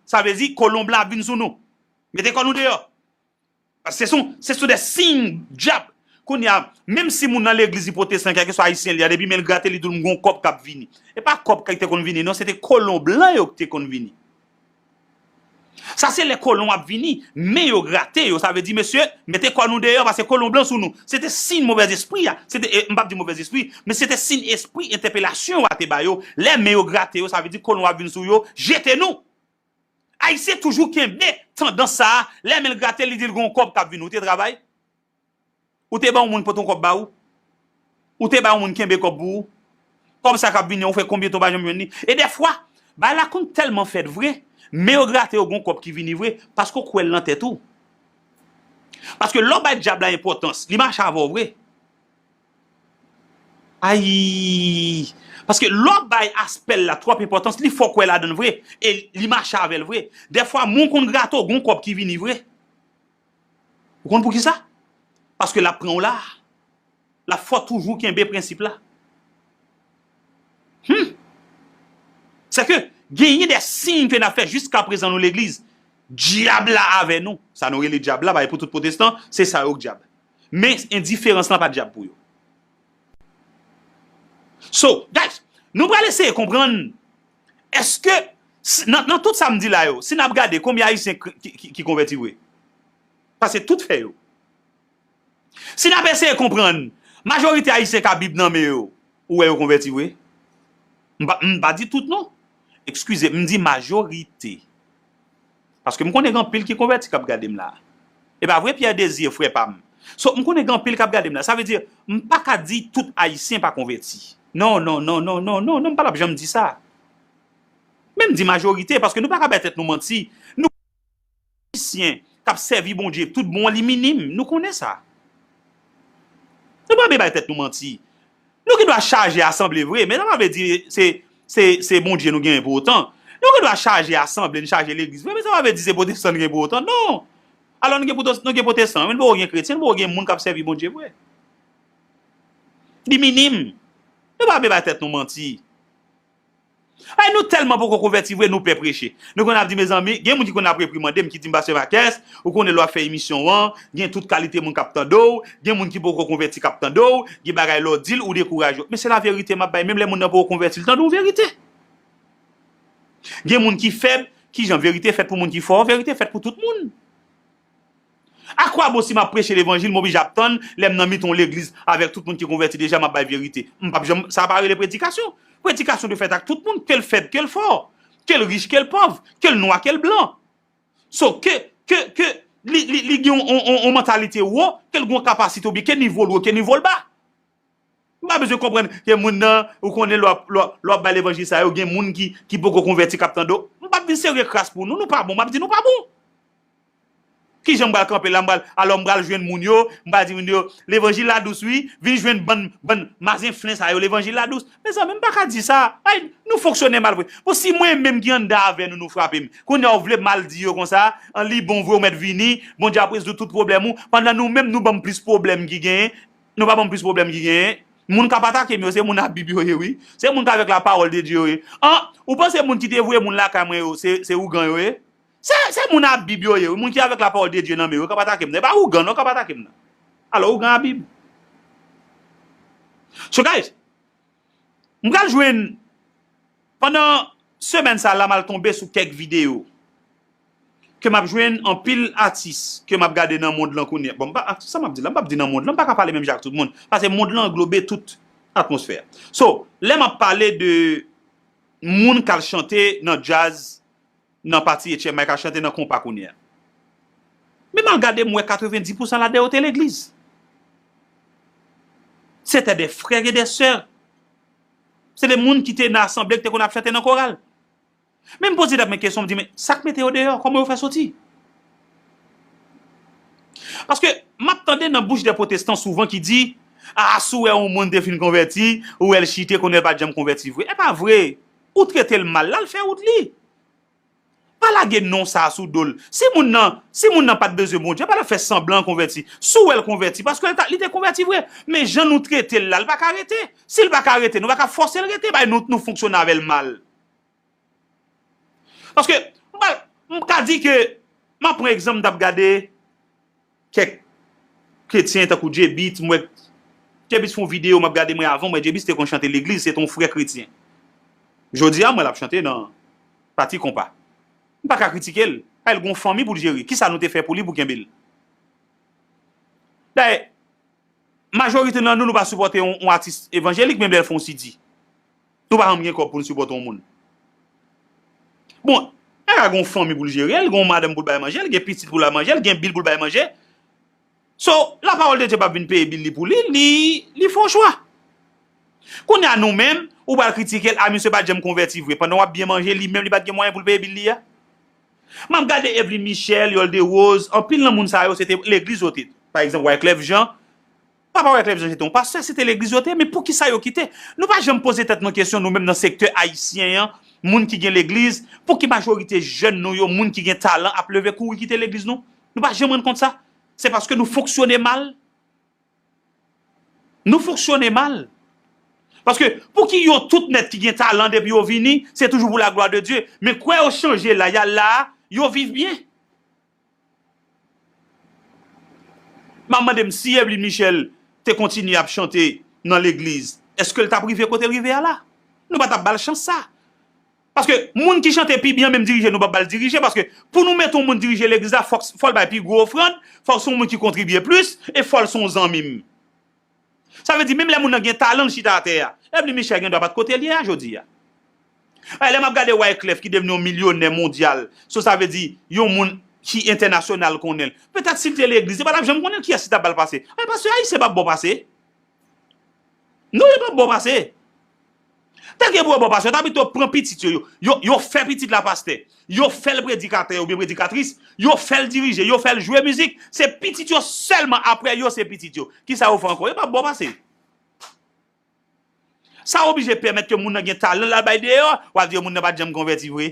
sa vle di kolon blan ap vin sou nou. Mete kò nou deyò. Paske se sou, se sou de siy dyab. Kounye a, menm si moun nan legliz li pwotestan, kèlkeswa ayisyen li a, depi men l grate, li di w, "M gon kòb k ap vini." E pa kòb ki te konn vini, non, se te kolon blan yo ki te konn vini. Sa se lè kolon ap vini, men yo grate yo, sa vle di, "Mesye, mete kò nou deyò, paske kolon blan sou nou." Se te siy movèzespri a. Se te, e, m p ap di movèzespri, men se te siy espri entèpelasyon a te ba yo. Lè men yo grate yo, sa vle di kolon ap vin sou yo, jete nou. Ayisyen toujou kenbe tandans sa a, lè men l grate, li di l gon kòb k ap vini. Ou te travay? Ou te ban yon moun pote yon kòb ba ou? Ou te bay yon moun kenbe kòb pou ou? Kòb sa k ap vini an, ou fè konbyen tan w pa janm jwenn li? E dèfwa, bagay la konn tèlman fèt vre, men yo grate yo gon kòb ki vini vre, paske w kwè l nan tèt ou. Paske lè w bay dyab la enpòtans, li mache avè w vre. Ayi! Paske lè w bay aspè l la twòp enpòtans, li fè w kwè ladan l vre, e li mache avè l vre. Dèfwa, moun konn grate w, gon kòb ki vini vre. Ou konn poukisa? Paske l ap pran w la. L ap fè w toujou kenbe prensip la. Hmm. Sèke genyen de siy ke n ap fè jiska prezan nou legliz. Dyab la avè nou. Sa nou rele dyab la, pa pou tout pwotestan, se sa yo k dyab. Men endiferans lan pa dyab pou yo. So, guys, nou pral eseye konprann, èske, s-, nan, nan tout sa m di la yo, si n ap gade konbyen Ayisyen ki, ki, ki konvèti vre? Paske tout fè yo. Si n ap eseye konprann, majorite Ayisyen k ap Bib nan men yo, ou wè yo konvèti vre? M pa, m pa di tout non. Eskize, m di majorite. Paske m konnen gen anpil ki konvèti k ap gade m la. E pa vre, Pierre Désir, frè pa m? So, m konnen gen anpil k ap gade m la. Sa vle di, m pa ka di tout Ayisyen pa konvèti. Non, non, non, non, non, non, non, m pa t ap janm di sa. Men m di majorite, paske nou pa ka bay tèt nou manti. Nou Ayisyen k ap sèvi Bondye, tout bon an li minim. Nou konnen sa. Nou pa bezwen bay tèt nou manti. Nou gen dwa chaje asanble vre, men sa pa vle di se, se, se Bondye nou genyen pou otan. Nou gen dwa chaje asanble, n chaje legliz vre, men sa pa vle di se pwotestan n gen pou otan. Non! Alò, nou gen pwotestan, nou gen pwotestan, men nou poko gen kretyen, nou poko gen moun k ap sèvi Bondye vre. Li minim. Nou pa bezwen bay tèt nou manti. Ay, nou tèlman poko konvèti vre, nou pè preche. Nou konn ap di, mezanmi, gen moun ki konn ap reprimande m, ki di m, Pastè Marques, ou konnen lè w ap fè emisyon an, gen tout kalite moun k ap tande w, gen moun ki poko konvèti k ap tande w, gen bagay lè w di l, ou dekouraje yo. Men se laverite m ap bay, menm lè moun nan poko konvèti, l tande yon verite. Gen moun ki fèb, kijan verite fèt pou moun ki fò, verite fèt pou tout moun. Akwabon si m ap preche levanjil, m oblije ap tann lè m nan mitan yon legliz avèk tout moun ki konvèti deja, m ap bay verite? M p ap janm, sa pa rele predikasyon. Predikasyon dwe fèt ak tout moun, ke l fèb, ke l fò, ke l rich, ke l pòv, ke l nwa, ke l blan. So, ke, ke, ke li, li, li gen yon, yon, yon, yon mantalite wo, ke l gen yon kapasite oubyen ke nivo l wo, ke nivo l ba. M pa bezwen konprann ke moun nan, ou konnen lè w ap, lè w ap, lè w ap bay levanjil sa yo, gen moun ki, ki poko konvèti k ap tande w. M p ap vin sere kras pou nou, nou pa bon, m ap di nou pa bon. Kijan m pral kanpe la, m pral, alò m pral jwenn moun yo, m pral di moun yo, levanjil la dous wi, vin jwenn bann, bann mazenflen sa yo, levanjil la dous. Mezanmi, m pa ka di sa. Ay, nou fonksyone mal vre. Bon, si mwen menm ki anndan avè nou, nou frape m, kounye a w vle m al di yo konsa, an li bon vre, ou mèt vini, Bondye ap rezoud tout pwoblèm ou, pandan nou menm nou ban m plis pwoblèm ki genyen, Nou pa ban m plis pwoblèm ki genyen. Moun k ap atake m yo, se moun a Bib yo ye, wi. Se moun k avèk la parole de Dieu yo ye. An, ou panse moun ki te voye moun lakay mwen yo, se, se ougan yo ye? Se, se moun a Bib yo ye, wi. Moun ki avèk la parole de Dieu nan men yo, k ap atake m nan. E pa ougan, non, k ap atake m nan. Alò, ougan a Bib. So, guys, m pral jwenn, pandan semèn sa la, m al tonbe sou kèk videyo ke m ap jwenn anpil atis ke m ap gade nan mond lan kounye a. Bon, m pa, sa m ap di la, m p ap di nan mond lan, m pa ka pale menm jan ak tout moun, paske mond lan anglobe tout atmosfè. So, lè m ap pale de moun k al chante nan djaz, nan pati H M I, k al chante nan konpa kounye a. Men m al gade, m wè katrevenndis pousan ladan yo te legliz. C'était des frères et des sœurs. Se te moun ki te nan asanble, ki te konn ap chante nan koral. Men m poze tèt mwen kesyon, m di, men sa k mete yo deyò, kòman yo fè soti? Paske m ap tande nan bouch de pwotestan souvan ki di, a, si w wè yon moun te fin konvèti, ou wè l chite, konnen l pa t janm konvèti vre. E pa vre. Ou trete l mal, l al fè wout li. Pa lage non sa a sou do l. Si moun nan, si moun nan pa t bezwen Bondye, pa t ap fè sanblan konvèti. Si w wè l konvèti, paske l ta, li te konvèti vre. Men jan nou trete l la, l pa ka rete. Si l pa ka rete, nou pa ka fòse l rete. Bay nou, nou fonksyone avè l mal. Paske, m pa, m ka di ke, m ap pran egzanp, m t ap gade kèk kretyen tankou J-Beatz, m wè J-Beatz fè yon videyo, m ap gade, mwen avan, mwen J-Beatz te konn chante legliz, se te yon frè kretyen. Jodi a, m wè l ap chante nan pati konpa. M pa ka kritike l. Ay, l gen yon fanmi pou l jere. Kisa nou te fè pou li pou kenbe l? Dayè, majorite nan nou, nou pa sipòte yon, yon atis evanjelik, menm lè l fè yon C D. Nou pa janm gen kòb pou n sipòte yon moun. Bon, nèg la gen yon fanmi pou l jere, l gen yon madanm pou l bay manje, l gen pitit pou l bay manje, l gen bil pou l bay manje. So, la parole de Dieu p ap vin peye bil li pou li, li, li fè yon chwa. Kounye a nou menm, ou pral kritike l, a misye pa t janm konvèti vre. Pandan w ap byen manje, li menm li pa t gen mwayen pou l peye bil li a. M ap gade Evelyn Michel, Yolde Rose, anpil nan moun sa yo, se te legliz yo te. Pa egzanp, Wyclef Jean, Papa Wyclef Jean se te yon pastè, se te legliz yo te ye, men poukisa yo kite? Nou pa janm poze tèt nou kesyon, nou menm nan sektè ayisyen an, moun ki gen legliz, pouki majorite jèn nou yo, moun ki gen talan ap leve kouri kite legliz nou? Nou pa janm rann kont sa? Se paske nou fonksyone mal? Nou fonksyone mal. Paske pouki yo tout nèt ki gen talan depi yo vini, se toujou pou la gloire de Dieu. Men kwè yo chanje la, y al la, yo viv byen. M ap mande m si Evelyn Michel te kontinye ap chante nan legliz, èske l t ap rive kote l rive a la? Nou pa t ap ba l chans sa. Paske moun ki chante pi byen menm dirije, nou p ap ba l dirije, paske pou nou mete yon moun dirije legliz la, fòk, fò l bay pi gwo ofrann, fòk se yon moun ki kontribye plis, e fò l se yon zanmi m. Sa vle di, menm lè moun nan gen talan l chita atè a, Evelyn Michel gen dwa pa t kote l ye a jodi a. Ay, lè m ap gade Wyclef ki devni yon milyonè mondyal, so sa vle di yon moun ki entènasyonal konnen l. Petèt si l te legliz, li pa t ap janm konnen kiyès ki t ap ba l pase. Ay, pastè ayisyen p ap ba w pase. Non, yo p ap ba w pase. Tanke pou yo ba w pase, yo ta pito pran pitit yo, yo, yo, yo fè pitit la pastè. Yo fè l predikatè oubyen predikatris, yo fè l dirije, yo fè l jwe mizik. Se pitit yo sèlman, apre yo se pitit yo. Kisa yo fè ankò? Yo p ap ba w pase. Sa oblije pèmèt ke moun nan gen talan, l al bay deyò, w ap di yo moun nan pa t janm konvèti vre.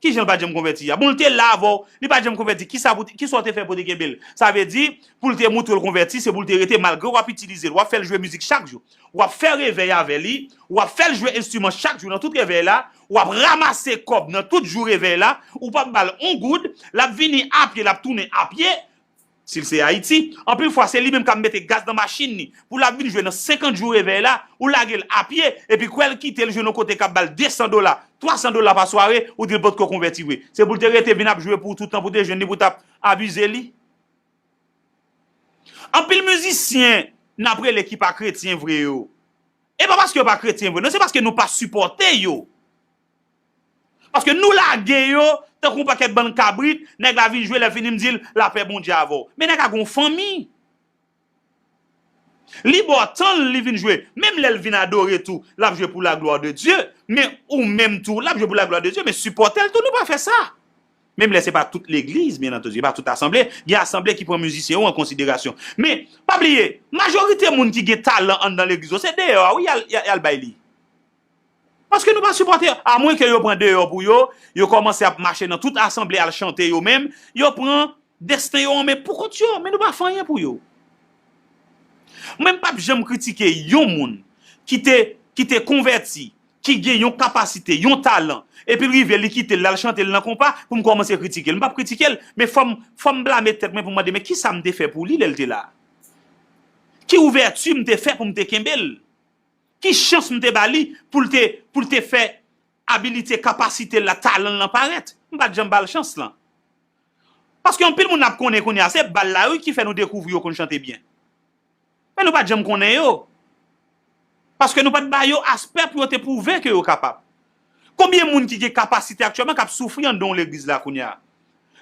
Kijan l pa t janm konvèti a? Bon, l te la avè w, li pa t janm konvèti, kisa pou, kisa w te fè pou w te kenbe l? Sa vle di, pou l te montre w l konvèti, se pou l te rete, malgre w ap itilize l, w ap fè l jwe mizik chak jou, w ap fè revèy avè li, w ap fè l jwe enstriman chak jou nan tout revèy la, w ap ranmase kòb nan tout jou revèy la, ou p ap ba l yon goud, l ap vini apye, l ap tounen apye, si l se Ayiti, anpil fwa se li menm k ap mete gaz nan machin li, pou l ap vin jwe nan senkant jou revèy la, ou lage l apye, epi kwè l kite l jwe nan kote k ap ba l de san dola, twa san dola pa sware, ou di l potko konvèti vre. Se pou l te rete vin ap jwe pou w tout tan, pou w te jwenn li, pou w t ap abize li. Anpil mizisyen n ap rele ki pa kretyen vre yo. E pa paske yo pa kretyen vre, non, se paske nou pa sipòte yo. Paske nou lage yo tankou yon pakèt bann kabrit, nèg la vin jwe, lè fini m di l, lapè Bondye avè w. Men nèg la gen yon fanmi. Li ba w tan l, li vin jwe. Menm lè l vin adore tou, l ap jwe pour la gloire de Dieu. Men ou menm tou, l ap jwe pour la gloire de Dieu, men sipòte l tou, nou pa fè sa. Menm lè se pa tout legliz, byen antandi, se pa tout asanble. Gen asanble ki pran mizisyen yo an konsiderasyon. Men, pa bliye, majorite moun ki gen talan anndan legliz yo, se deyò a, wi, y al, y al, y al bay li. Paske nou pa sipòte yo. Amwenke yo pran deyò pou yo, yo kòmanse ap mache nan tout asanble al chante yo menm, yo pran desten yo an men pou kont yo, men nou pa fè anyen pou yo. Mwen, m p ap janm kritike yon moun ki te, ki te konvèti, ki gen yon kapasite, yon talan, epi l rive, li kite l, l al chante l nan konpa, pou m kòmanse kritike l. M p ap kritike l, men fò m, fò m blame tèt mwen pou m mande, men kisa m te fè pou li lè l te la? Ki ouvèti m te fè pou m te kenbe l? Ki chans m te ba li pou l te, pou l te fè abilite, kapasite l la, talan l lan parèt? M pa t janm ba l chans lan. Paske anpil moun ap konnen kounye a, se bal la, wi, ki fè nou dekouvri yo konn chante byen. Men nou pa t janm konnen yo. Paske nou pa t ba yo aspè pou yo te pwouve ke yo kapab. Konbyen moun ki gen kapasite aktyèlman k ap soufri anndan yon legliz la kounye a?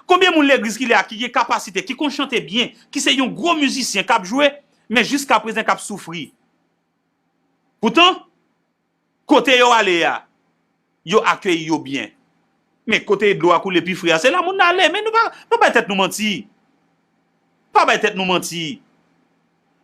Konbyen moun legliz ki la a ki gen kapasite, ki konn chante byen, ki se yon gwo mizisyen k ap jwe, men jiskaprezan k ap soufri? Poutan, kote yo ale a, yo akeyi yo byen. Men kote dlo a koule pi fre a, se la moun nan ale. Men nou pa, pa bay tèt nou manti. Pa bay tèt nou manti.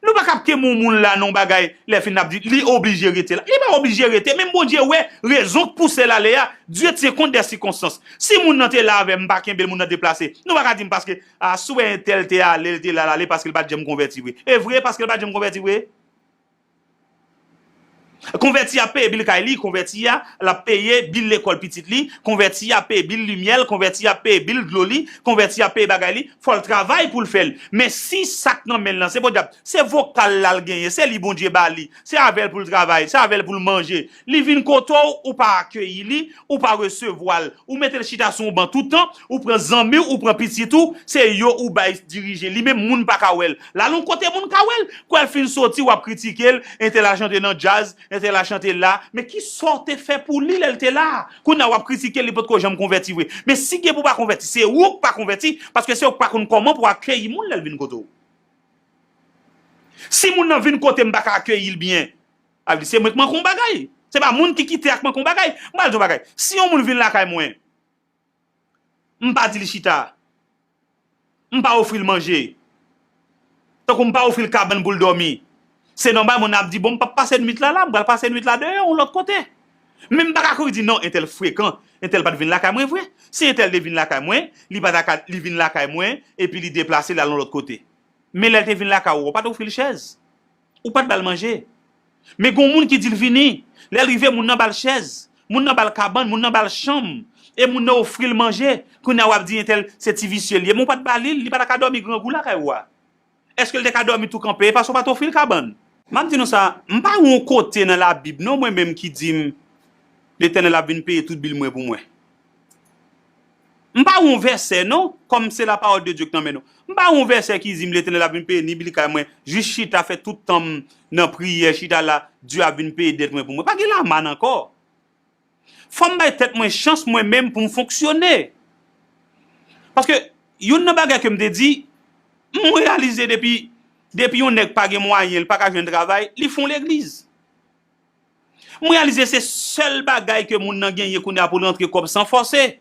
Nou pa ka ap kenbe yon moun la nan yon bagay, lè fini n ap di, li oblije rete la. Li pa oblije rete, menm Bondye wè rezon k pouse l ale a. Dieu tient compte des circonstances. Si moun nan te la avè m, m pa kenbe l, moun nan deplase. Nou pa ka di m paske, a, si w wè entèl te ale, l te la, l ale paske l pa t janm konvèti vre. E vre, paske l pa t janm konvèti vre? Konvèti a ap peye bil kay li, konvèti a l ap peye bil lekòl pitit li, konvèti a ap peye bil limyè l, konvèti a ap peye bil dlo li, konvèti a ap peye bagay li, fò l travay pou l fè l. Men si sa k nan men l lan, se podyab, se vokal la l genyen, se li Bondye ba li, se avè l pou l travay, se avè l pou l manje. Li vin kote w, ou pa akeyi li, ou pa resevwa l, ou mete l chita sou yon ban tout tan, ou pran zanmi w, ou pran pitit ou, se yo ou bay dirije. Li menm, moun pa ka wè l. L al yon kote, moun ka wè l. Kwè l fin soti, w ap kritike l, entèl al chante nan djaz, entèl al chante la. Men kisa w te fè pou li lè l te la? Kounye a w ap kritike l, li potko janm konvèti vre. Men si gen pou pa konvèti, se ou k pa konvèti, paske se ou k pa konn kòman pou akeyi moun lè l vin kote w. Si moun nan vin kote m pa ka akeyi l byen, sa vle di se mwen k manke yon bagay. Se pa moun ki kite a k manke yon bagay. M pral di yon bagay. Si yon moun vin lakay mwen, m pa di l chita. M pa ofri l manje. Tankou m pa ofri l kabann pou l dòmi. Se nòmal, moun nan ap di, bon, m p ap pase nwit la la, m pral pase nwit la deyò, yon lòt kote. Men m pa ka kouri di, non, entèl frekan, entèl pa t vin lakay mwen vre. Si entèl te vin lakay mwen, li pa ta ka, li vin lakay mwen, epi li deplase, l al yon lòt kote. Men lè l te vin lakay ou, ou pa t ofri l chèz. Ou pa t ba l manje. Men gen yon moun ki di l vini. Lè l rive, moun nan ba l chèz. Moun nan ba l kabann, moun nan ba l chanm. E moun nan ofri l manje. Kounye a w ap di entèl se ti visye l ye. Men ou pa t ba li l, li pa ta ka dòmi grangou lakay ou a. Èske l te ka dòmi tou kanpe? E paske w pa t ofri l kabann. M ap di nou sa, m pa wè yon kote nan Labib non, mwen menm ki di m, Letènèl ap vin peye tout bil mwen pou mwen. M pa wè yon vèsè non, kòm se la parole de Dieu k nan men nou. M pa wè yon vèsè ki di m Letènèl ap vin peye ni bil kay mwen, jis chita fè tout tan m nan priyè, chita la, Dye ap vin peye dèt mwen pou mwen. Pa gen lamann ankò. Fò m bay tèt mwen chans mwen menm pou m fonksyone. Paske youn nan bagay ke m te di, m reyalize depi, depi yon nèg pa gen mwayen, li pa ka jwenn travay, li fon legliz. M reyalize se sèl bagay ke moun nan genyen kounye a pou l rantre kòb san fòse.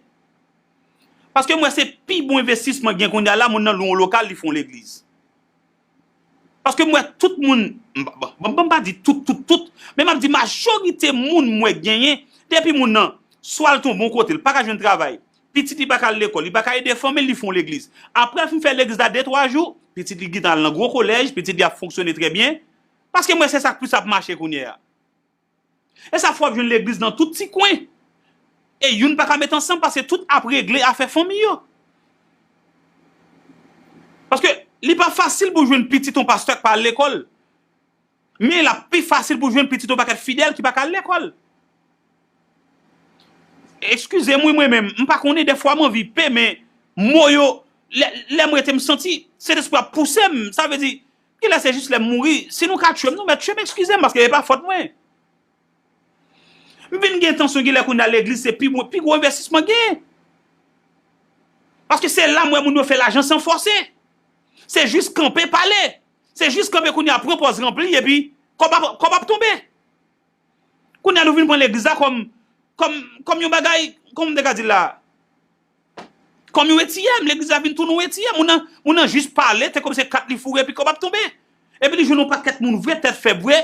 Paske m wè se pi bon envestisman gen kounye a la, moun nan lwe yon lokal, li fon legliz. Paske m wè tout moun, m pa- bon, bon, m pa di tout, tout, tout, men m ap di majorite moun m wè genyen, depi moun nan, swa l tonbe yon kote, l pa ka jwenn travay, pitit li pa ka al lekòl, li pa ka ede fanmi l, li fon legliz. Apre l fin fè legliz la de twa jou, pitit li gentan al nan gwo kolèj, pitit li ap fonksyone trè byen, paske m wè se sa k plis ap mache kounye a. E sa fè w ap jwenn legliz nan tout ti kwen. E youn pa ka met ansanm paske tout ap regle afè fanmi yo. Paske li pa fasil pou jwenn pitit yon pastè k pa al lekòl. Men l ap pi fasil pou jwenn pitit yon pakèt fidèl ki pa ka al lekòl. Eskize m wi mwen menm, m pa konnen dèfwa m anvi pe, men mo yo, lè, lè m rete m santi Sentespri ap pouse m. Sa vle di, genlè se jis lè m mouri, si nou ka tchwe m, nou mèt tchwe m, eskize m, paske e pa fòt mwen. M vin gen entansyon genlè kounye a legliz se pi bon, pi gwo envestisman gen. Paske se la m wè moun yo fè lajan san fòse. Se jis kanpe pale. Se jis kanpe kounye a pran pòz ranpli epi kòb ap, kòb ap tonbe. Kounye a nou vin pran legliz la kòm, kòm, kòm yon bagay, kòm m te ka di l la, kòm yon etiyèm, legliz la vin tounen yon etiyèm. Moun nan, moun nan jis pale, te kòm se kat li foure epi kòb ap tonbe. Epi li jwenn yon pakèt moun vre, tèt fèb vre,